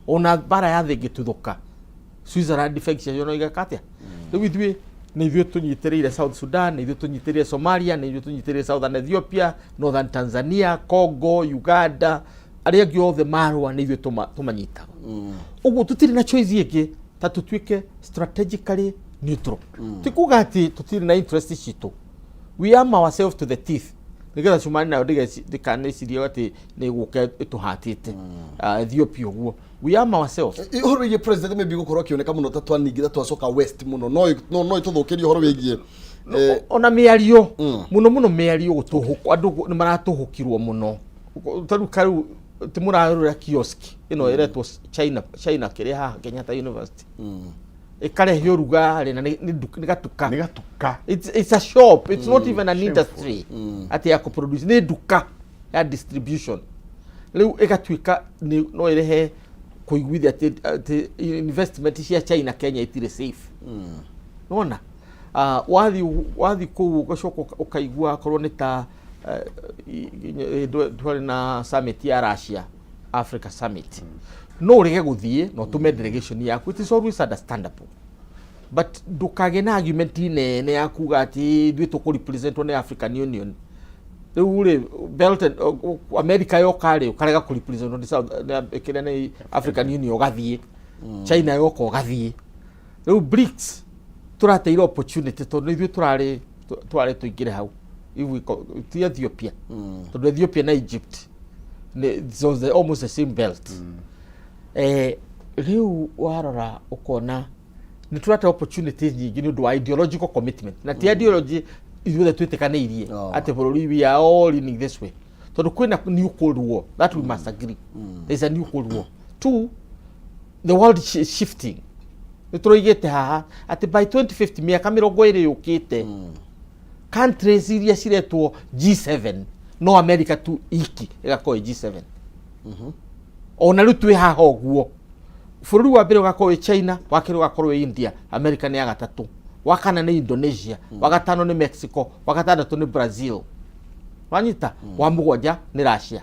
ona mbara ya thĩ ĩngĩtuthũka, Switzerland bengi ciacio no igeka atĩa. Rĩu ithuĩ nĩ ithuĩ tũnyitĩrĩire South Sudan, nĩ ithuĩ tũnyitĩrĩire Somalia, nĩ ithuĩ tũnyitĩrĩire Southern Ethiopia, Northern Tanzania, Congo, Uganda, arĩa angĩ othe marũa nĩ ithuĩ tũmanyitaga. Ũguo tũtirĩ na choice ĩngĩ ta tũtuĩke strategically neutral. Ti kuga atĩ tũtirĩ na interest citũ. We arm ourselves to the teeth nĩgetha cumani nayo ndĩkanecirie atĩ nĩ gũka ĩtũhatĩte. Ah, Ethiopia ũguo we arm ourselves. Ũhoro wĩgiĩ president maybe gũkorwo akĩoneka mũno ta twaningĩ ta twacoka west mũno, no ĩtũthũkĩrie ũhoro wĩgiĩ ona mĩario mũno mũno, mĩario gũtũhũkwo, andũ nĩ maratũhũkirwo mũno. Tarĩu karĩu ti mũrarũra kiosk ĩno ĩretwo China kĩrĩa haha Kenyatta University, ĩkarehe ũrugarĩ na nĩ gatuka. Nĩ gatuka. It's a shop, it's not even an industry atĩ ya kũproduce, nĩ nduka ya distribution. Rĩu ĩgatuĩka no ĩrehe kũiguithia atĩ investment cia China Kenya itirĩ safe. Nona Ah, wathiĩ wathiĩ kũu ũgacoka ũkaigua akorwo nĩ ta eh, twarĩ na summit ya Russia Africa summit no ũrege gũthiĩ na ũtũme delegation yaku it is always understandable but ndũkagĩe na argument nene ya kuga atĩ ithuĩ tũkũ representwo nĩ African Union rĩu rĩ belt and, America yoka rĩ ũkarega kũ representwo nĩ South nĩ- kĩrĩa nĩ African Union ũgathiĩ China yoka ũgathiĩ rĩu BRICS tũrateire opportunity tondũ ithuĩ tũrarĩ twarĩ tũingĩre hau If we ti Ethiopia tondũ Ethiopia na Egypt nĩ it's on the, almost the same belt eh, rĩu warora ũkona nĩ tũrate opportunity nyingĩ nĩ ũndũ wa ideological commitment na ti ideology ithuothe twĩtĩkanĩirie Oh. atĩ bũrũri we are all leaning this way tondũ kwĩna new cold war that we must agree there is a new cold war two the world is shifting nĩ tũroigĩte haha atĩ by 2050 mĩaka 20 yũkĩte countries iria ciretwo G7 no America tu iki ĩgakorwo ĩ G7 ona rĩu twĩ haha ũguo bũrũri wa mbere ũgakorwo wĩ China wa kerĩ ũgakorwo wĩ India America nĩ ya gatatũ wa kana nĩ Indonesia wa gatano nĩ Mexico wa gatandatũ nĩ Brazil wanyita wa mũgwanja nĩ Russia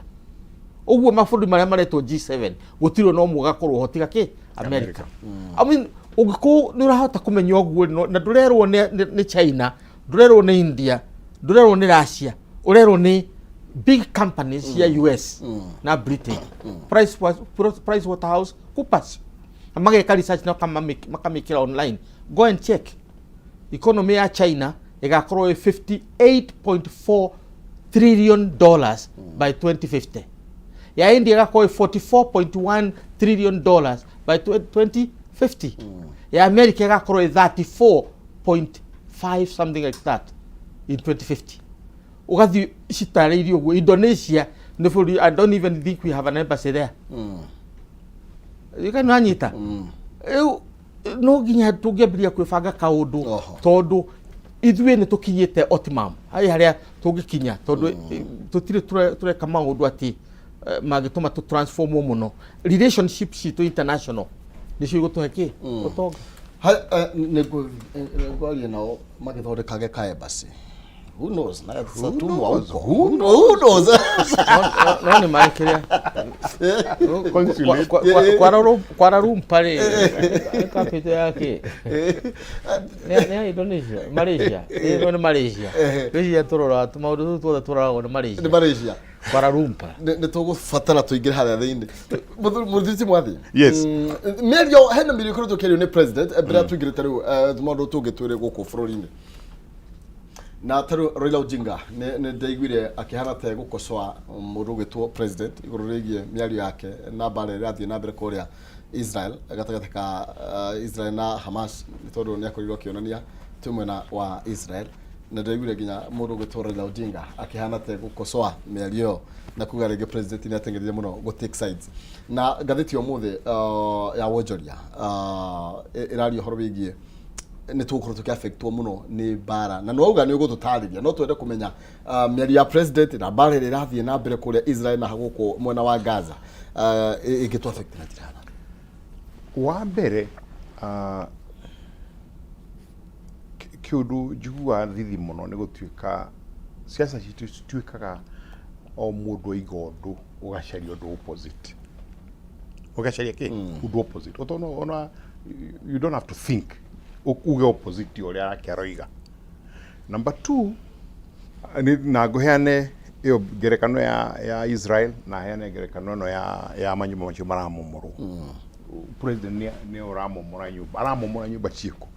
ũguo mabũrũri marĩa maretwo G7 gũtirĩ ona ũmwe ũgakorwo ho tiga kĩ America I mean ũngĩkorwo nĩ ũrahota kũmenya ũguo na ndũrerwo nĩ China ndũrerwo nĩ India ndũrerwo nĩ Russia ũrerwo nĩ big companies cia US na Britain Price, Price Waterhouse Coopers na mageka research na makamĩkĩra online go and check economy ya China ĩgakorwo ĩ 58.4 trillion dollars by 2050 ya India ĩgakorwo ĩ 44.1 trillion dollars by 2050 ya America ĩgakorwo ĩ 34.5 something like that in 2050 ũgathiĩ citarĩirie ũguo Indonesia nĩ bũrũri I don't even think we have an embassy there kana anyita rĩu no nginya tũngĩambĩrĩria kwĩbanga kaũndũ Oho. tondũ ithuĩ nĩ tũkinyĩte optimum harĩ harĩa tũngĩkinya tondũ tũtirĩ tũreka maũndũ atĩ mangĩtũma tũ transform mũno relationship citũ international nĩcio igũtũhe kĩ ũtonga Nĩ ngwaria nao magĩthondekage ka embassy who knows na tumwa huko who knows, who knows? No nĩ marĩ kĩrĩa Consulate. Kuala Lumpur rĩ nĩ capital ya kĩ nĩ ya Indonesia Malaysia ĩno nĩ Malaysia Malaysia tũroraga maũndũ tũu tuothe tũroragwo nĩ Malaysia nĩ Malaysia Kuala Lumpur nĩ tũgũbatara tũingĩre harĩa thĩinĩ mũthuri ti mwathi Yes. Mĩario hena mĩario ĩkoretwo ĩkĩario nĩ president mbere ya tũingĩrĩte rĩu maũndũ tũngĩtwĩre gũkũ bũrũri-inĩ na tarĩu Raila Odinga nĩ ndaiguire akĩhana ta egũkocoa mũndũ ũgwĩtwo president igũrũ rĩgiĩ mĩario yake na mbara ĩrĩa ĩrathiĩ na mbere kũrĩa Israel gatagatĩ ka Israel na Hamas nĩ tondũ nĩ akorirwo akĩonania twĩ mwena wa Israel na ndaiguire nginya mũndũ ũgwĩtwo Raila Odinga akĩhana ta egũkocoa mĩario ĩyo na kuga rĩngĩ president nĩ ateng'erire mũno gũ take sides na ngathĩti ya ũmũthĩ ya wonjoria ĩraria ũhoro wĩgiĩ nĩ tũgũkorwo tũkĩ affectwo mũno nĩ mbara na nĩwauga nĩ ũgũtũtarĩria no twende kũmenya mĩario ya president na mbara ĩrĩa ĩrathiĩ na mbere kũrĩa Israel na gũkũ mwena wa Gaza ĩngĩtũ affect na njĩra hana wa mbere kĩũndũ njiguaga thithi mũno nĩ gũtuĩka siasa citũ cituĩkaga o mũndũ aiga ũndũ ũgacaria ũndũ opposite ũgacaria kĩ ũndũ opposite ũtona ona you don't have to think uge opposite ũrĩa arake aroiga number two na ngũheane ĩyo ngerekano ya Israel na heane ngerekano ĩno ya manyũmba macio maramomorwo president nĩ ũramomora nyũmba aramomora nyũmba ciĩkũ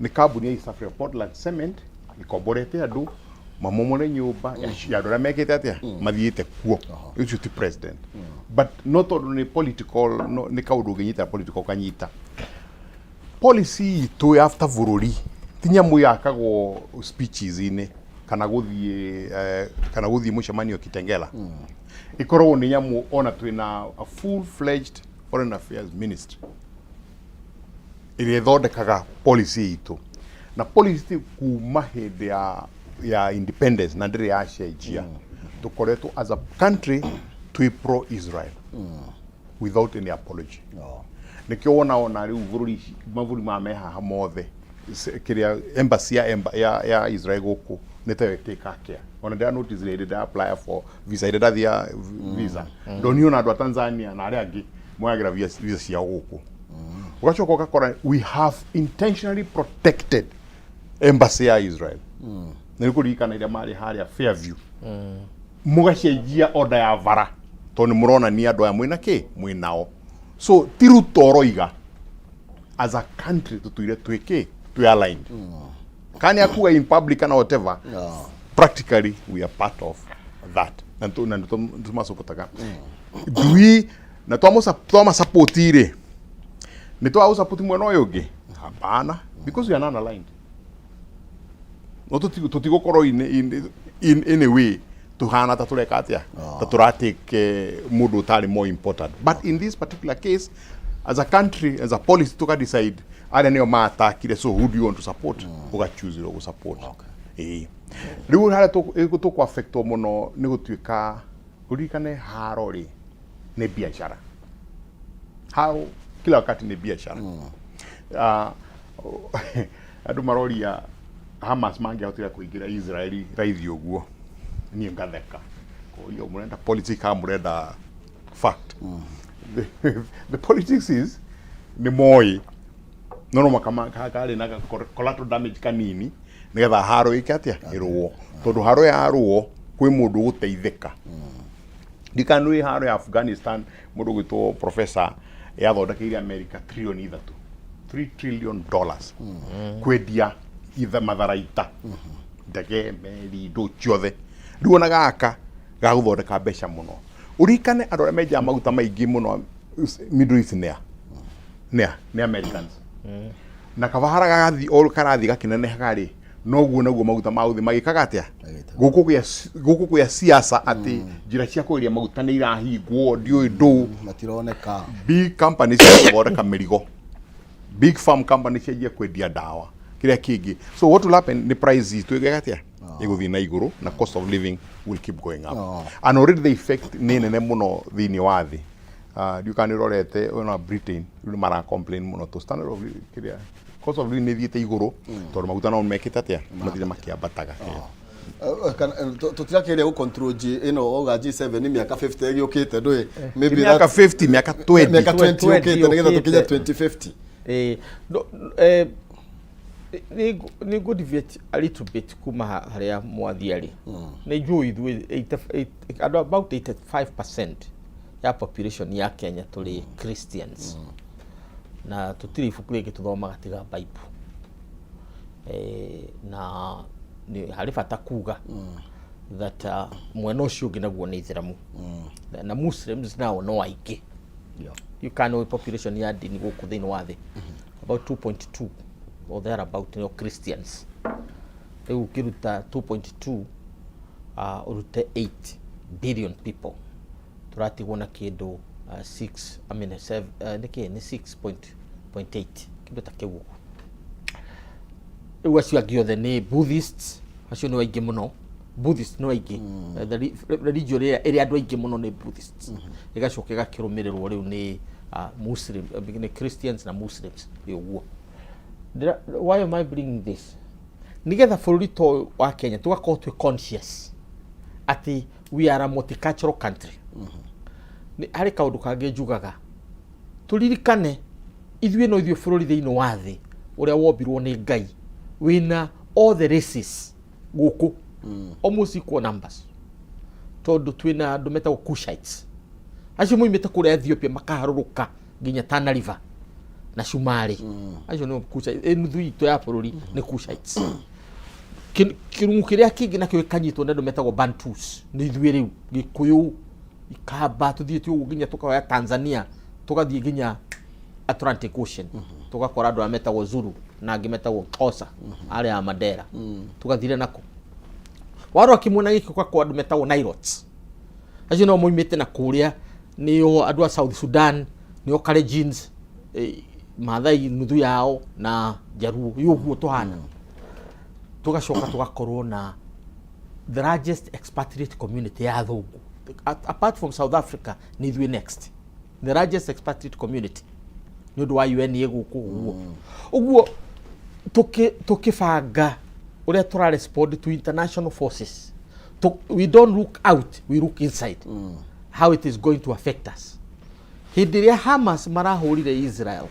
nĩ kambuni ya East Africa Portland Cement ĩkomborete andũ mamomore nyũmba ya andũ arĩa mekĩte atĩa mathiĩte kuo ũcio ti president but no tondũ nĩ political no, nĩ kaũndũ ũngĩnyita political kanyita policy itũ ya ta bũrũri ti nyamũ yakagwo speeches-inĩ kana gũthiĩ kana gũthiĩ mũcemanio Kitengela ĩkoragwo nĩ nyamũ ona twĩna a full fledged foreign affairs ministry ĩrĩa ĩthondekaga policy itũ na policy kuma hĩndĩ ya independence na ndĩrĩ yacenjia tũkoretwo as a country twĩ pro Israel without any apology nĩkĩo wona ona rĩu bũrũri mabũrũri maya me haha mothe Kĩrĩa embassy ya Israel gũkũ nĩ tayo ĩtĩkaga care. Ona ndĩra notice hĩndĩ ndĩra apply for visa, hĩndĩ ndathia visa, ndonire ona andũ a Tanzania na arĩa angĩ moyagĩra visa ciao gũkũ. Ũgacoka ũgakora we have intentionally protected embassy ya Israel. Nĩ kũririkana ĩrĩa marĩ harĩa Fairview, mũgacenjia order ya bara tondũ nĩ mũronania andũ aya mwĩna kĩ mwĩnao. So ti Ruto ũroiga, as a country tũtũire twĩ kĩ twĩ aligned, kana nĩ akuga in public kana whatever, practically we are part of that na nĩ tũmacopotaga do we na twamasupport rĩ, nĩ twagũsupport mwena ũyũ ũngĩ? Hapana, because we are non aligned. No tũtigũkorwo in a way tuhana ta tũreka atĩa, ta tũratake mũndũ ũtarĩ more important. But in this particular case, as a country, as a policy, tuka decide arĩa nĩo maatakire. So who do you want to support? Ũgachoose ũrĩa ũgũsupport. Ĩĩ, rĩu harĩa tũkũ affectwo mũno nĩ gũtuĩka, ũririkane haro rĩ nĩ biacara, haro kila wakati nĩ biacara. Ah, andũ maroria Hamas mangĩahotire kũingĩra Israeli raithi ũguo. Niĩ ngatheka koria, mũrenda politics kana mũrenda fact? The politics is nĩ moĩ no makama karĩ na collateral damage kanini nĩgetha haro ĩke atĩa, ĩrũo, tondũ haro yarũo kwĩ mũndũ ũgũteithĩka. Ndikanũĩ haro ya Afghanistan, mũndũ ũgwĩtwo professor yathondekeire America trillion 3, $3 trillion, kwendia itha matharaita, ndege, meri, indo ciothe. Rĩu ona gaka gagũthondeka mbeca mũno. Ũririkane andũ arĩa menjaga maguta maingĩ mũno Middle East nĩa nĩ Americans. Na kabahara gagathi o karathi gakĩnenehaga rĩ, noguo naguo maguta ma gũthiĩ magĩkaga atĩa gũkũ gĩa siasa, atĩ njĩra cia kwendia maguta nĩ irahingwo, ndiũĩ ndũ. Matironeka. Big companies cia gũthondeka mĩrigo, big farm company cianjia kwendia ndawa, kĩrĩa kĩngĩ. So what will happen nĩ price itũ ĩgeka atĩa, ĩgũthiĩ na igũrũ, na cost of living will keep going up. And already the effect nĩ nene mũno thĩinĩ wa thĩ. Ndiũ kana nĩ ũrorete ona Britain rĩu nĩ mara complain mũno to standard of living, kĩrĩa cost of living nĩ ĩthiĩte igũrũ tondũ maguta no mekĩte atĩa, mathire makĩambataga. Tũtirakĩgeria gũ control G ĩno wauga G7 nĩ mĩaka 50 ĩgĩũkĩte, ndũĩ maybe mĩaka 50, mĩaka 20. Mĩaka 20 20 yũkĩte nĩgetha tũkinye yũkĩte. 2050. No, nĩ ngũ deviate a little bit kuma harĩa mwathia rĩ. Nĩ njũĩ ithuĩ andũ about 85% ya population ya Kenya tũrĩ Christians na tũtirĩ ibuku rĩngĩ tũthomaga tiga Bible. Na nĩ harĩ bata kuga that mwena ũcio ũngĩ naguo nĩ Ithĩramu na Muslims nao no aingĩ. You can know population ya ndini gũkũ thĩinĩ wa thĩ, about 2.2 or thereabout nĩo Christians. Rĩu ũkĩruta 2.2 ũrute 8 billion people, tũratigwo na kĩndũ 6, I mean 7, nĩkĩ nĩ 6.8, kĩndũ ta kĩu ũguo. Rĩu acio angĩ othe nĩ Buddhists, acio nĩ aingĩ mũno. Buddhist nĩ aingĩ. The religion ĩrĩa andũ aingĩ mũno nĩ Buddhists, ĩgacoka ĩgakĩrũmĩrĩrwo rĩu nĩ Muslim, nĩ Christians na Muslims ĩ ũguo. Why am I bringing this? Nĩgetha bũrũri ta ũyũ wa Kenya tũgakorwo twĩ conscious atĩ we are a multicultural country. Nĩ harĩ kaũndũ kangĩ njugaga tũririkane, ithuĩ no ithuĩ bũrũri thĩinĩ wa thĩ ũrĩa wombirwo nĩ Ngai wĩna all the races gũkũ, almost equal numbers, tondũ twĩna andũ metagwo Cushites, acio moimĩte kũrĩa Ethiopia makaharũrũka nginya Tana River na Cumarĩ. Acio nĩo Cushites. Nuthu itũ ya bũrũri nĩ Cushites. Kĩrung'u kĩrĩa kĩngĩ nakĩo gĩkanyitwo nĩ andũ metagwo Bantus, nĩ ithuĩ rĩu Gĩkũyũ, Ikamba, tũthiĩte ũguo nginya tũkoya Tanzania, tũgathiĩ nginya Atlantic Ocean, tũgakora andũ arĩa metagwo Zulu na angĩ metagwo Xhosa, arĩa a Mandela, tũgathire nako. Warora kĩmwena gĩkĩ ũgakora andũ metagwo Nilotes, acio nao moimĩte na kũrĩa, nĩo andũ a South Sudan, nĩo Kalenjins, Maathai nuthu yao na Jaruo, ũguo tũhana. Tũgacoka tũgakorwo na the largest expatriate community ya athũngũ apart from South Africa, nĩ ithuĩ next the largest expatriate community nĩ ũndũ wa UN ĩ gũkũ ũguo. Ũguo Tũkĩbanga ũrĩa tũra respond to international forces, we don't look out, we look inside, how it is going to affect us. Hĩndĩ ĩrĩa Hamas marahũrire Israel,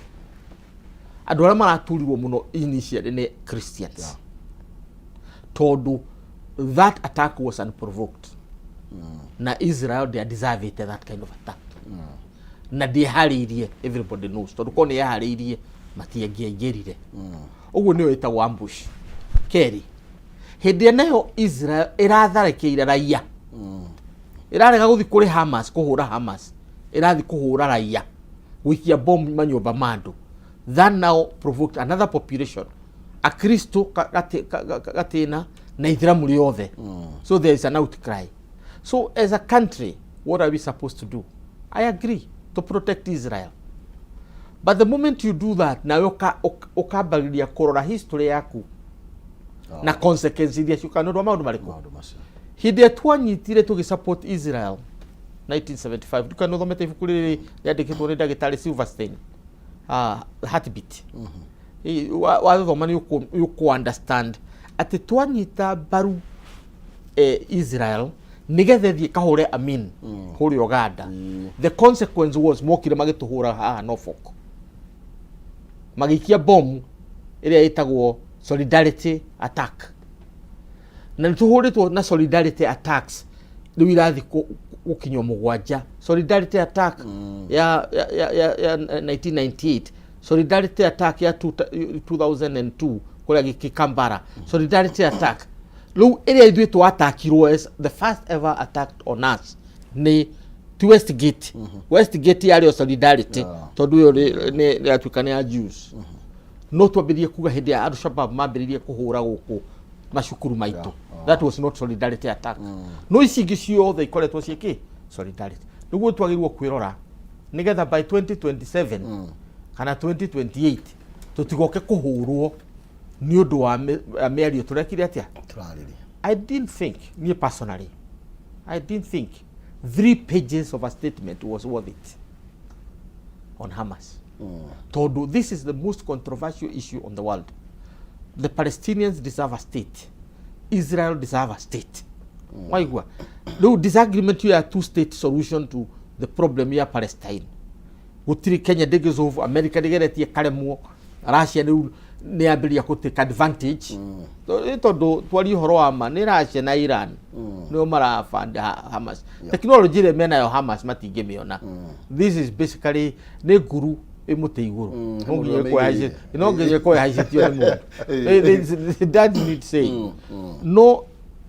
andũ arĩa maraturirwo mũno initially nĩ Christians, tondũ that attack was unprovoked na Israel ndĩa that kind of attack na ndĩharĩirie. Everybody knows, tondũ korwo nĩ yeharĩirie matiangĩaingĩrire. Ũguo nĩyo ĩtagwo ambush. Kerĩ, hĩndĩ ĩrĩa nayo Israel ĩratharĩkĩire raia, ĩrarega gũthiĩ kũrĩ Hamas kũhũra Hamas, ĩrathiĩ kũhũra raia, gũikia bomu manyũmba ma andũ. That now provoked another population, akristo gatĩna na ithiramu rĩothe. So there is an outcry. So as a country, what are we supposed to do? I agree to protect Israel, but the moment you do that, nawe ũkambagĩrĩria kũrora history yaku na consequence iria ciũkaga nĩ ũndũ wa maũndũ marĩkũ. Maũndũ macio. Hĩndĩ ĩrĩa twanyitire tũgĩ support Israel 1975, ndikana ũthomete ibuku rĩrĩ rĩandĩkĩtwo nĩ ndagĩtarĩ Silverstein, Heartbeat. Wathoma nĩ ũkũ understand atĩ twanyita mbaru Israel nĩgetha ĩthiĩ kahũre Amin kũrĩa Uganda. The consequence was mokire magĩtũhũra haha Norfolk, magĩikia bomu ĩrĩa ĩtagwo solidarity attack, na nĩ tũhũrĩtwo na solidarity attacks rĩu irathiĩ gũkinywo 7. Solidarity attack ya 1998, solidarity attack ya 2002 kũrĩa Gĩkambara, solidarity attack rĩu ĩrĩa ithuĩ twatakirwo as the first ever attack on us nĩ ti Westgate. Westgate yarĩ o solidarity, tondũ ĩyo nĩ yatuĩka nĩ ya Jews. No twambĩrĩrie kuga hĩndĩ ya Al-Shabaab mambĩrĩrie kũhũra gũkũ macukuru maitũ, that was not solidarity attack. No ici ingĩ ciothe ikoretwo ciĩkĩ solidarity. Nĩguo twagĩrĩirwo kwĩrora nĩgetha by 2027 kana 2028 tũtigoke kũhũrwo nĩ ũndũ wa mĩario tũrekire atĩa. Tũrarĩria. I didn't think, me personally, I didn't think three pages of a statement was worth it on Hamas. Tondũ this is the most controversial issue on the world. The Palestinians deserve a state. Israel deserve a state. Waigua? Rĩu disagreement ya two state solution to the problem ya Palestine. Gũtirĩ Kenya ndĩngĩsolve, America ndĩgeretie karemwo, Russia rĩu nĩ yambĩrĩria kũ take advantage. Tondũ twarie ũhoro wa ma, nĩ Russia na Iran nĩo marafund Hamas. Technology ĩrĩa menayo Hamas matingĩmĩona. This is basically nĩ nguru ĩ mũtĩ igũrũ. No mũndũ nginya ĩkorwo amĩigĩrĩire. no nginya ĩkorwo ĩhaicĩtio nĩ mũndũ. That need say. No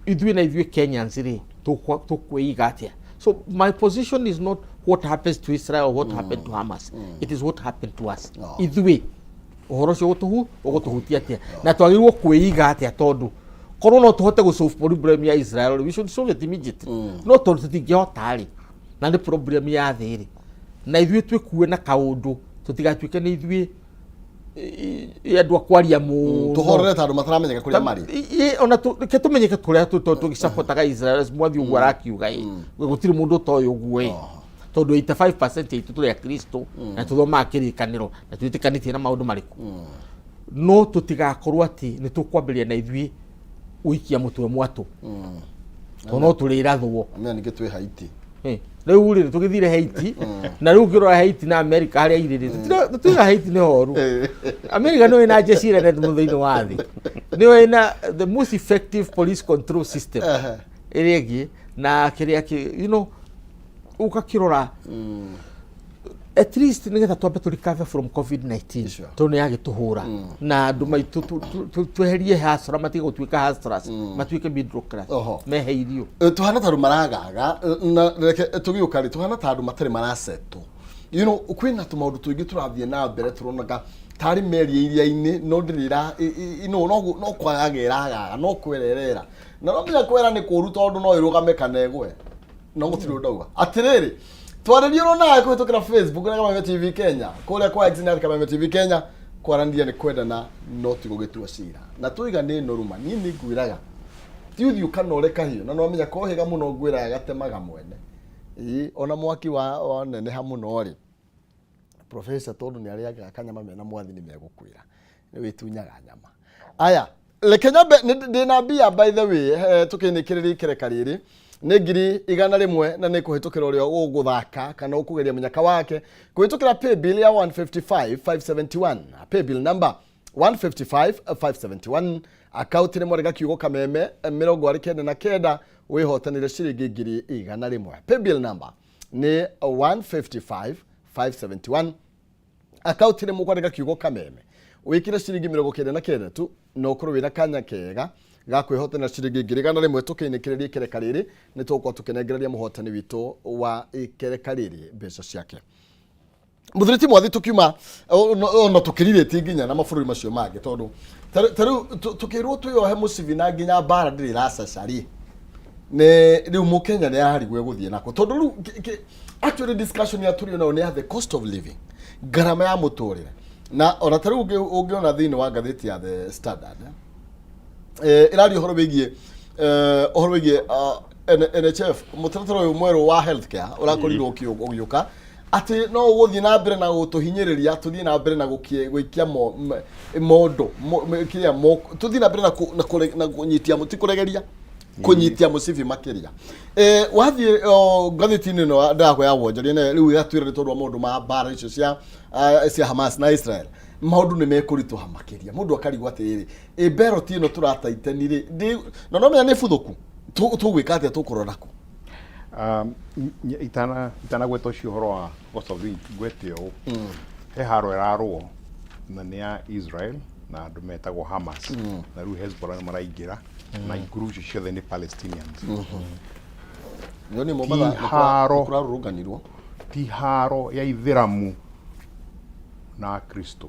ithuĩ na ithuĩ Kenyans rĩ, tũkwĩiga atĩa? So my position is not what happens to Israel or what happened to Hamas. It is what happened to us. Ithuĩ ũhoro ũcio ũgũtũhutia atĩa na twagĩrĩirwo kwĩiga atĩa? Tondũ korwo no tũhote gũ solve problem ya Israel, we should solve it immediately. No tondũ tũtingĩhota rĩ, na nĩ problem ya thĩ rĩ, na ithuĩ twĩkue na kaũndũ tũtigatuĩke nĩ ithuĩ andũ a kwaria mũno. Tũhorere ta andũ mataramenyeka kũrĩa marĩ. Ona reke tũmenyeke kũrĩa tũgĩcapotaga Israel mwathi ũguo arakiuga ĩ, gũtirĩ mũndũ ũtoĩ ũguo ĩ, tondũ 85% itũ tũrĩ akristo na tũthomaga kĩrĩkanĩro na twĩtĩkanĩtie na maũndũ marĩkũ. No tũtigakorwo atĩ nĩ tũkwambĩrĩria na ithuĩ gũikia mũtwe mwatũ, tondũ no tũrĩrathwo. Amenya ningĩ twĩ Haiti. Rĩu rĩ, tũgĩthire Haiti, na rĩu ũngĩrora Haiti na America harĩa irĩ rĩ, tũtiga Haiti nĩ horu. America nĩyo ĩna jeshi ĩrĩa nene mũno thĩinĩ wa thĩ, nĩyo ĩna the most effective police control system ĩrĩa ĩngĩ na kĩrĩa kĩ ũgakĩrora at least nĩgetha twambe tũ recover from COVID-19, tondũ nĩ yagĩtũhũra na andũ maitũ, tweherie hustler, matige gũtuĩka hustlers, matuĩke middle class, mehe irio. Tuhana ta andũ maragaga na reke tũgĩũka rĩ, tuhana ta andũ matarĩ marasetwo. Kwĩna tũmaũndũ tũingĩ tũrathiĩ na mbere, tũronaga tarĩ meri iria-inĩ no ndĩrĩ ĩra no kwagaga ĩragaga, no kwererera, na no menya kwera nĩ kũru tondũ no ĩrũgame kana ĩgwe, no gũtirĩ ũndũ ndauga. Atĩrĩrĩ, twarĩrie ũro nawe kũhĩtũkĩra Facebook na Kameme TV Kenya, kũrĩa kwa X na Kameme TV Kenya. Kwaranĩria nĩ kwendana no ti gũgĩtua cira, na tũiga nĩ noruma. Niĩ nĩ ngwĩraga ti ũthiũ kana ũre kahiũ, na nĩwamenya kohĩga mũno ngwĩraga gatemaga mwene. Ĩĩ, ona mwaki wa waneneha mũno rĩ, professor, tondũ nĩ arĩaga kanyama mena mwathi, nĩ megũkwĩra. Nĩ wĩtunyaga nyama. Aya, reke nyambe ndĩna mbia, by the way, tũkĩnĩkĩrĩria ikereka rĩrĩ nĩ 100,000 na nĩ kũhĩtũkĩra ũrĩa ũgũthaka kana ũkũgeria mũnyaka wake kũhĩtũkĩra paybill ya 155 571, paybill number 155 571, akaunti nĩ mwarĩga kiugo Kameme 99, wĩhotanĩre ciringi 100,000. Paybill number nĩ 155 571, akaunti nĩ mũkwandĩka kiugo Kameme, wĩkĩre ciringi 99 tu na ũkorwo wĩna kanya kega ga kwĩhotanĩra ciringi 100,000. Tũkĩinĩkĩrĩria ikereka rĩrĩ, nĩ tũgũkorwo tũkĩnengereria mũhotani witũ wa ikereka rĩrĩ mbeca ciake. Mũthuri ti mwathi, tũkiuma ona tũkĩrirĩtie nginya na mabũrũri macio mangĩ, tondũ ta rĩu tũkĩrwo twĩyohe mũcibi na nginya mbara ndĩrĩ ĩracaca rĩ, nĩ rĩu mũkenya nĩ ararigwo egũthiĩ nako, tondũ rĩu actually discussion ya tũrĩ nayo nĩ ya the cost of living, ngarama ya mũtũrĩre. Na ona ta rĩu ũngĩona thĩinĩ wa ngathĩti ya The Standard, ĩraria ũhoro wĩgiĩ NHF, mũtaratara ũyũ mwerũ wa healthcare ũrakorirwo ũgĩũka, atĩ no ũgũthiĩ na mbere na gũtũhinyĩrĩria, tũthiĩ na mbere na gũikia mondo kĩrĩa tũthiĩ na mbere na kũnyitia mũti kũregeria kũnyitia mũcibi makĩria. Wathiĩ ngathĩti-inĩ ĩno ndakwa ya wonjoria nayo rĩu ĩgatwĩra nĩ tondũ wa maũndũ ma mbara icio cia Hamas na Israel, maũndũ nĩ mekũritũha makĩria. Mũndũ akarigwo atĩrĩrĩ, ĩ beroti ĩno tũrataitani rĩ, na no menya nĩ buthũku, tũgwĩka atĩa, tũkũrora kũ? Itanagweta ũcio ũhoro wa cost of living, ngwete ũũ: he haro ĩrarũo na nĩ ya Israel na andũ metagwo Hamas, na rĩu Hezbollah nĩ maraingĩra, na nguru icio ciothe nĩ Palestinians. Nĩ Mombatha Ti haro. kũrarũrũnganirwo. Ti haro ya Ithĩramu na Akristo,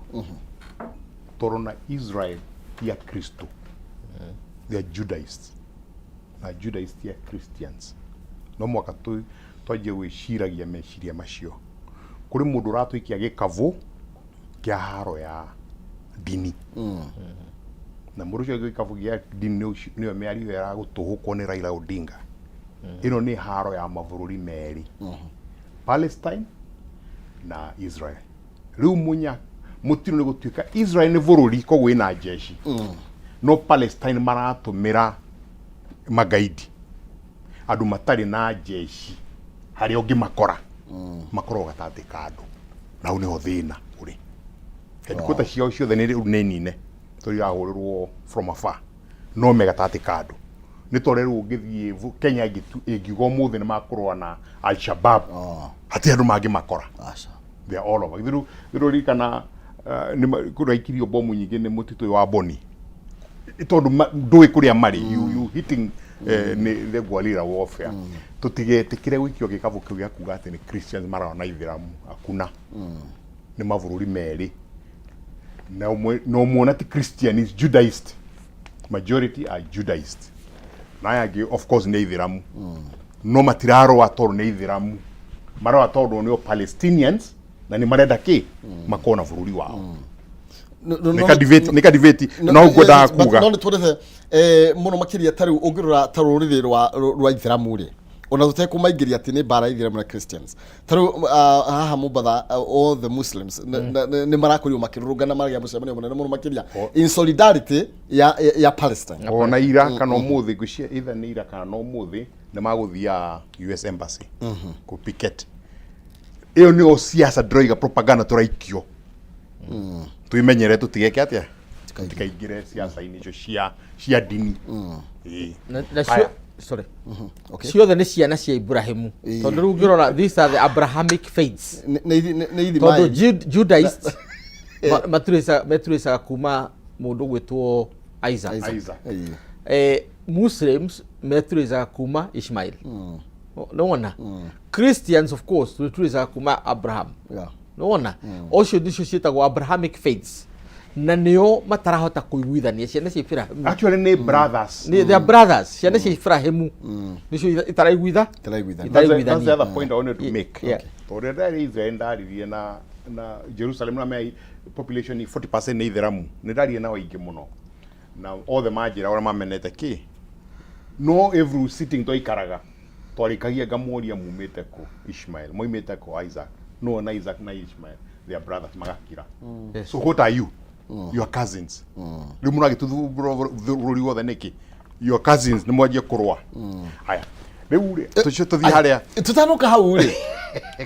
tondũ na Israel ti Akristo, they are Judaists, na Judaists ti Christians. No mwaka twanjie gwĩciragia meciria macio. Kũrĩ mũndũ ũratũikia gĩkabũ kĩa haro ya ndini, na mũndũ ũcio gĩkabũ gĩa ndini nĩyo mĩario ĩyo ĩragũtũhũkwo nĩ Raila Odinga. Ĩno nĩ haro ya mabũrũri merĩ, Palestine na Israel. Rĩu munya mũtino nĩ gũtuĩka Israel nĩ bũrũri, koguo ĩna jeshi, no Palestine maratũmĩra magaidi, andũ matarĩ na jeshi, harĩa ũngĩmakora makoragwo gatagatĩ ka andũ, na hau nĩho thĩna ũrĩ. Headquarter ciao ciothe nĩ rĩu nĩ nine, tondũ irahũrĩrwo from afar, no me gatagatĩ ka andũ. Nĩ tondũ rĩu ũngĩthiĩ Kenya ĩngiuga ũmũthĩ nĩ makũrũa na Al-Shabaab, hatirĩ andũ mangĩmakora. Aca. They are all over. Githĩ rĩu ririkana nĩ kũraikirio bomu nyingĩ nĩ mũtitũ ũyũ wa Boni, tondũ ndũĩ kũrĩa marĩ, you hitting nĩ the guerrilla warfare. Tũtigetĩkĩre gũikio gĩkabũ kĩu gĩa kuga atĩ nĩ Christians mararũa na Ithĩramu. Hakuna, nĩ mabũrũri merĩ, na ũmwe na ũmwe ona ti Christian, is Judaist, majority are Judaist, na aya angĩ of course nĩ Ithĩramu, no matirarũa tondũ nĩ Ithĩramu, mararũa tondũ nĩo Palestinians na nĩ marenda kĩ makorwo na bũrũri wao. Nĩ ka debate no ngwendaga kuga. No nĩ tuonete mũno makĩria ta rĩu ũngĩrora ta rũrĩrĩ rwa Ithĩramu rĩ, ona tũtekũmaingĩria atĩ nĩ mbara ya Ithĩramu na Christians, ta rĩu haha Mombatha, all the Muslims nĩ marakorirwo makĩrũrũngana, maragĩa mũcemanio mũnene mũno makĩria in solidarity ya Palestine. Ona ira kana ũmũthĩ, ngwĩciria either nĩ ira kana ũmũthĩ, nĩ magũthiaga US Embassy kũ picket. Ĩyo nĩyo siasa ndĩroiga, propaganda tũraikio. Twĩmenyere, tũtigeke atĩa, tũtikaingĩre siasa-inĩ icio cia ndini. Ĩĩ. Na cio, sorry, ciothe nĩ ciana cia Ibrahimu, tondũ rĩu ũngĩrora, these are the Abrahamic faiths. Nĩ ithima. Tondũ Judaist meturĩcaga kuma mũndũ gwĩtwo Isaac. Isaac. Muslims meturĩcaga kuma Ishmael. Nĩwona Christians, of course, twĩturĩcaga kuma Abraham. Nĩwona ocio nicio ciĩtagwo Abrahamic faiths, na nĩo matarahota kũiguithania, ciana cia Ibrahimu. Actually nĩ brothers. Nĩ they are brothers. Ciana cia Ibrahimu nicio itaraiguitha. Itaraiguithania. That's the other point I wanted to make. Tondũ ndarĩ Israel, ndaririe na Jerusalem, na me population ni 40% nĩ Ithĩramu. Nĩ ndaririe nao aingĩ mũno. Na othe manjĩra ũrĩa mamenete kĩ. No every sitting twaikaraga twarĩkagia ngamoria, mumĩte kũ? Ishmael. Moimĩte kũ? Isaac. No na Isaac na Ishmael, they are brothers, magakira. So what are you? Your cousins rĩu mũragĩtuthumbũra bũrũri wothe nĩkĩ? Your cousins nĩ mwanjie kũrũa. Aya, rĩu rĩ, tũcio tũthiĩ harĩa. Tũtanoka hau rĩ,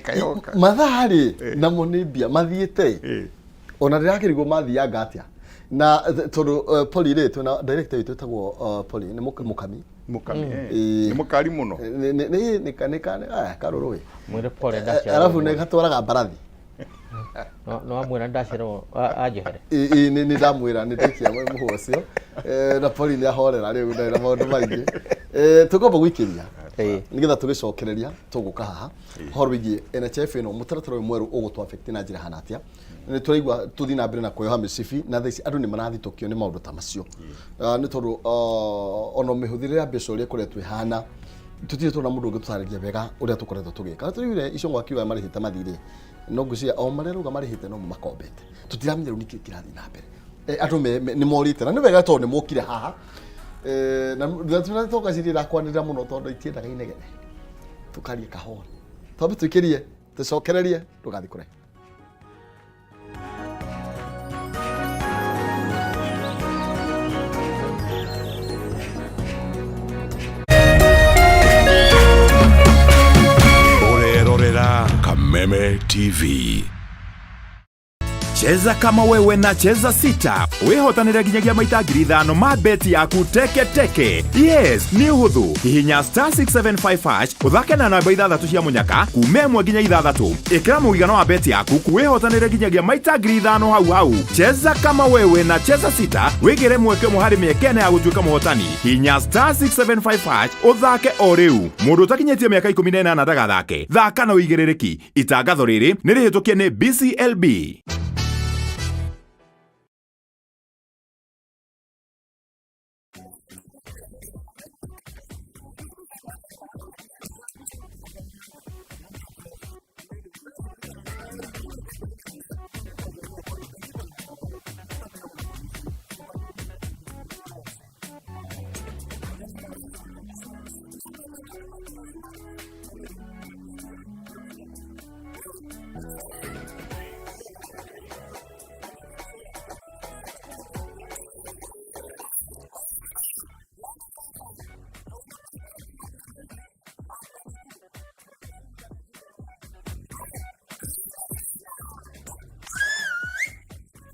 Kayoka. Mathaa rĩ namo nĩ mbia mathiĩte. Ona ndĩrakĩrigwo mathianga atĩa na tondũ Poli rĩ, twĩna director witũ wĩtagwo Poli nĩ mũkami. Mũkami, eh. Ĩĩ. Nĩ mũkari mũno. Nĩ karũrũ ĩ. Mwĩre pole ndaciarwo. Arabu nĩ gatwaraga mbarathi. No wamwĩra ndaciarwo anjohere. Ĩ, ĩ, nĩ ndamwĩra nĩ ndĩkia mũhũ ũcio. Na Poli nĩ ahorera rĩu, ndarĩ na maũndũ maingĩ. Tũkwamba gũikĩria nĩgetha tũgĩcokereria tũgũka haha ũhoro wĩgiĩ NHIF ĩno, mũtaratara ũyũ mwerũ ũgũtũ affect na njĩra hana atĩa. Nĩ tũraigua tũthiĩ na mbere na kwĩyoha mĩcibi na thaa ici andũ nĩ marathitũkio nĩ maũndũ ta macio. Ah, nĩ tondũ ona mĩhũthĩre ya mbeca ũrĩa ĩkoretwo ĩhana, tũtirĩ tuona mũndũ ũngĩtũtarĩria wega ũrĩa tũkoretwo tũgĩka. Tũraiguire Icũng'wa akiuga marĩhĩte mathirĩ, no ngwĩciria o marĩa arauga marĩhĩte no mo makombete. Tũtiramenya rĩu nĩkĩ kĩrathiĩ na mbere. Andũ nĩ morĩte na nĩ wega tondũ nĩ mokire haha. Na tũgaciria irakwanĩrĩra mũno tondũ itiendaga inegene, tũkarie kahora, twambe tũikĩrie tũcokererie, ndũgathiĩ kũraihu. Ũrerorera Kameme TV. Cheza kama wewe na Cheza Sita wĩhotanĩre nginyagia maita 5,000 ma beti yaku teke teke. Yes, nĩ ũhũthũ. Hihinya star 675 hash ũthake na namba ithathatũ cia mũnyaka kuma ĩmwe nginya ithathatũ. Ĩkĩra mũigana wa beti yaku wĩhotanĩre nginyagia maita 5,000 hau hau. Cheza kama wewe na Cheza Sita wĩgĩre mweke ũmwe harĩ mĩeke ĩna ya gũtuĩka mũhotani. Hihinya star 675 hash ũthake o rĩu. Mũndũ ũtakinyĩtie mĩaka 18 ndagathake. Thaka na ũigĩrĩrĩki. Itangatho rĩrĩ nĩ rĩhĩtũkie nĩ BCLB.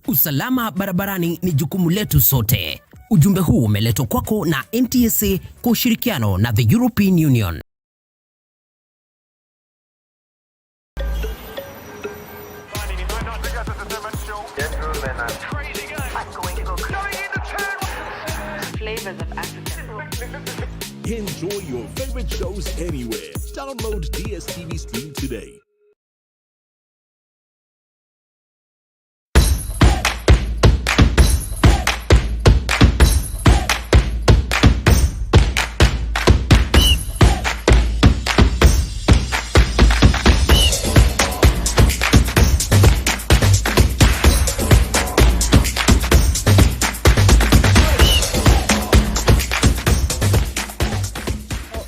Usalama barabarani ni jukumu letu sote. Ujumbe huu umeletwa kwako na NTSA kwa ushirikiano na the European Union. Enjoy your favorite shows anywhere. Download DSTV Stream today.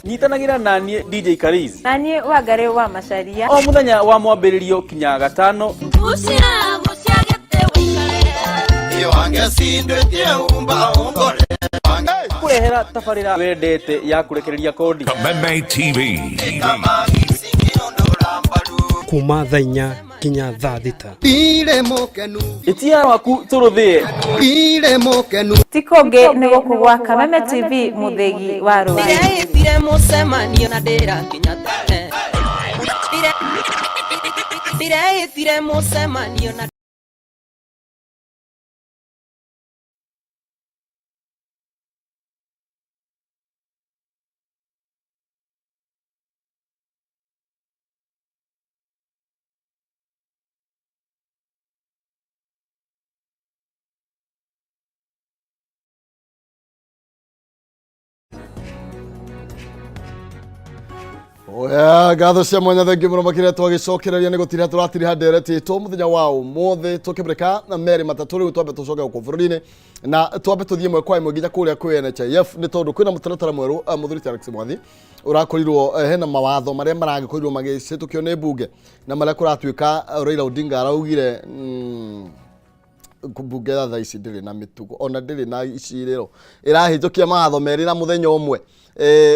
Nyitanagĩra na niĩ DJ Kariz Na niĩ Wangarĩ wa Macaria. O mũthenya wa mwambĩrĩrio kinya gatano. Kũrehera tabarĩra wendete ya kũrekereria kodi. Kameme TV. Kuma thaa 4 nginya thaa 6. Ĩtia waku tũrũthĩe. Ti kũngĩ nĩ gũkũ gwa Kameme TV, mũthĩgi wa rũrĩrĩ. Ndĩreĩtire mũcemanio na ndĩrakinya tene. Ndĩreĩtire mũcemanio na Oya, ngatho cia mwanya, thengiũ mũno makĩria. Twagĩcokereria nĩ gũtiriha tũratiriha ndereti itũ mũthenya wa ũmũthĩ tũkĩmũrĩka na merĩ matatũ. Rĩu twambe tũcoke gũkũ bũrũri-inĩ na twambe tũthiĩ ĩmwe kwa ĩmwe nginya kũrĩa kwĩ NHIF, nĩ tondũ kwĩna mũtaratara mwerũ, mũthuri Alex Mwathi, ũrakorirwo hena mawatho marĩa maragĩkorirwo magĩcĩtũkio nĩ mbunge na marĩa kũratuĩka Raila Odinga araugire Mbunge ya thaa ici ndĩrĩ na mĩtugo ona ndĩrĩ na icirĩro, ĩrahĩtũkia mawatho merĩ na mũthenya ũmwe.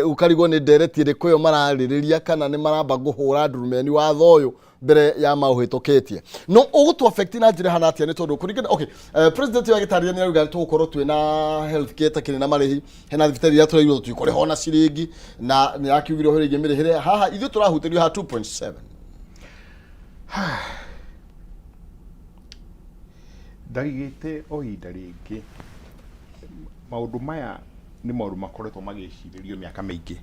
Ũkarigwo nĩ ndereti ĩrĩkũ ĩyo mararĩrĩria, kana nĩ maramba kũhũra ndurumeni watho ũyũ mbere ya maũhĩtũkĩtie. No ũgũtũ affect na njĩra ĩhana atĩa? Nĩ tondũ kũringana, okay, president ũyũ agĩtarĩria nĩ arauga tũgũkorwo twĩna health care ĩtakĩrĩ na marĩhi. Hena thibitarĩ iria tũrairwo tũtikũrĩha ona ciringi, na nĩ yakiugire ũhoro ĩgiĩ mĩrĩhĩre. Haha ithuĩ tũrahutĩrio ha 2.7. Ndaigĩte o ihinda rĩngĩ, maũndũ maya nĩ maũndũ makoretwo magĩcirĩrio mĩaka mĩingĩ,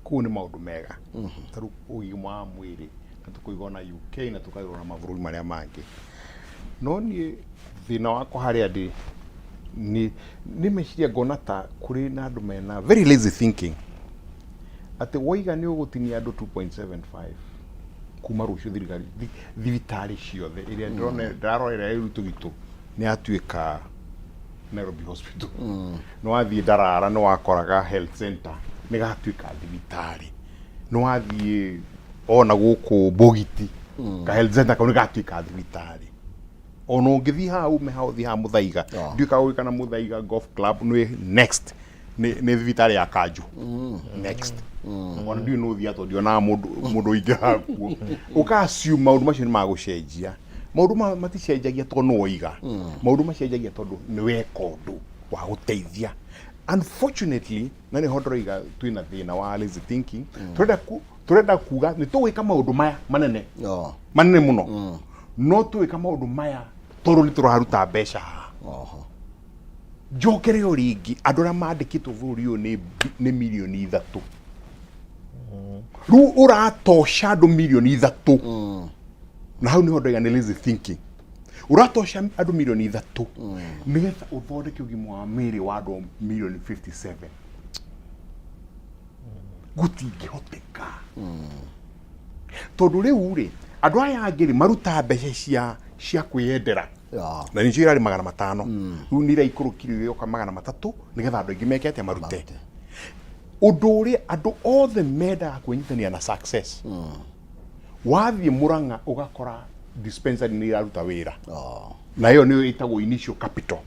koguo nĩ maũndũ mega. Ta rĩu ũgima wa mwĩrĩ na tũkoiga ona UK na tũkaigua ona mabũrũri marĩa mangĩ. No niĩ thĩna wakwa harĩa ndĩ nĩ meciria ngona ta kũrĩ na andũ mena very lazy thinking, atĩ woiga nĩ ũgũtinia andũ 2.75 kuma rũciũ, thirikari thibitarĩ ciothe ĩrĩa ndĩrona ndĩrarorera ĩrutũ gitũ nĩ yatuĩka Nairobi Hospital. Nĩ wathiĩ Ndarara nĩ wakoraga health center nĩ gatuĩka thibitarĩ. Nĩ wathiĩ ona gũkũ Bogiti, ka health center kau nĩ gatuĩka thibitarĩ. Ona ũngĩthiĩ haha ume haha ũthiĩ haha Mũthaiga, ndiũĩ kana ũĩ kana Mũthaiga Golf Club nĩ next nĩ thibitarĩ ya kanjũ next. Ona ndiũĩ nũ ũthiaga, tondũ ndionaga mũndũ ũingĩraga kuo. Ũka assume maũndũ macio nĩ magũcenjia. Maũndũ maticenjagia tondũ nĩ woiga. Maũndũ macenjagia tondũ nĩ weka ũndũ wa gũteithia. Unfortunately, na nĩho ndĩroiga twĩna thĩna wa lazy thinking, tũrenda kuga nĩ tũgwĩka maũndũ maya manene manene mũno, no tũgwĩka maũndũ maya tondũ nĩ tũraruta mbeca haha. Njokere o rĩngĩ, andũ arĩa mandĩkĩtwo bũrũri ũyũ nĩ mirioni 3. Rĩu ũratosha andũ mirioni 3, na hau nĩho ndaiga nĩ lazy thinking. Ũratosha andũ mirioni 3 nĩgetha ũthondeke ũgima wa mwĩrĩ wa andũ mirioni 57. Gũtingĩhoteka, tondũ rĩu rĩ, andũ aya angĩ rĩ, marutaga mbeca cia kwĩyendera, na nĩcio irarĩ 500, rĩu nĩ iraikũrũkire iroka 300, nĩgetha andũ aingĩ meke atĩa? Marute. Ũndũ ũrĩa andũ othe mendaga kwĩnyitanĩra na success, wathiĩ Mũrang'a ũgakora dispensary nĩ iraruta wĩra, na ĩyo nĩyo ĩtagwo initial capital.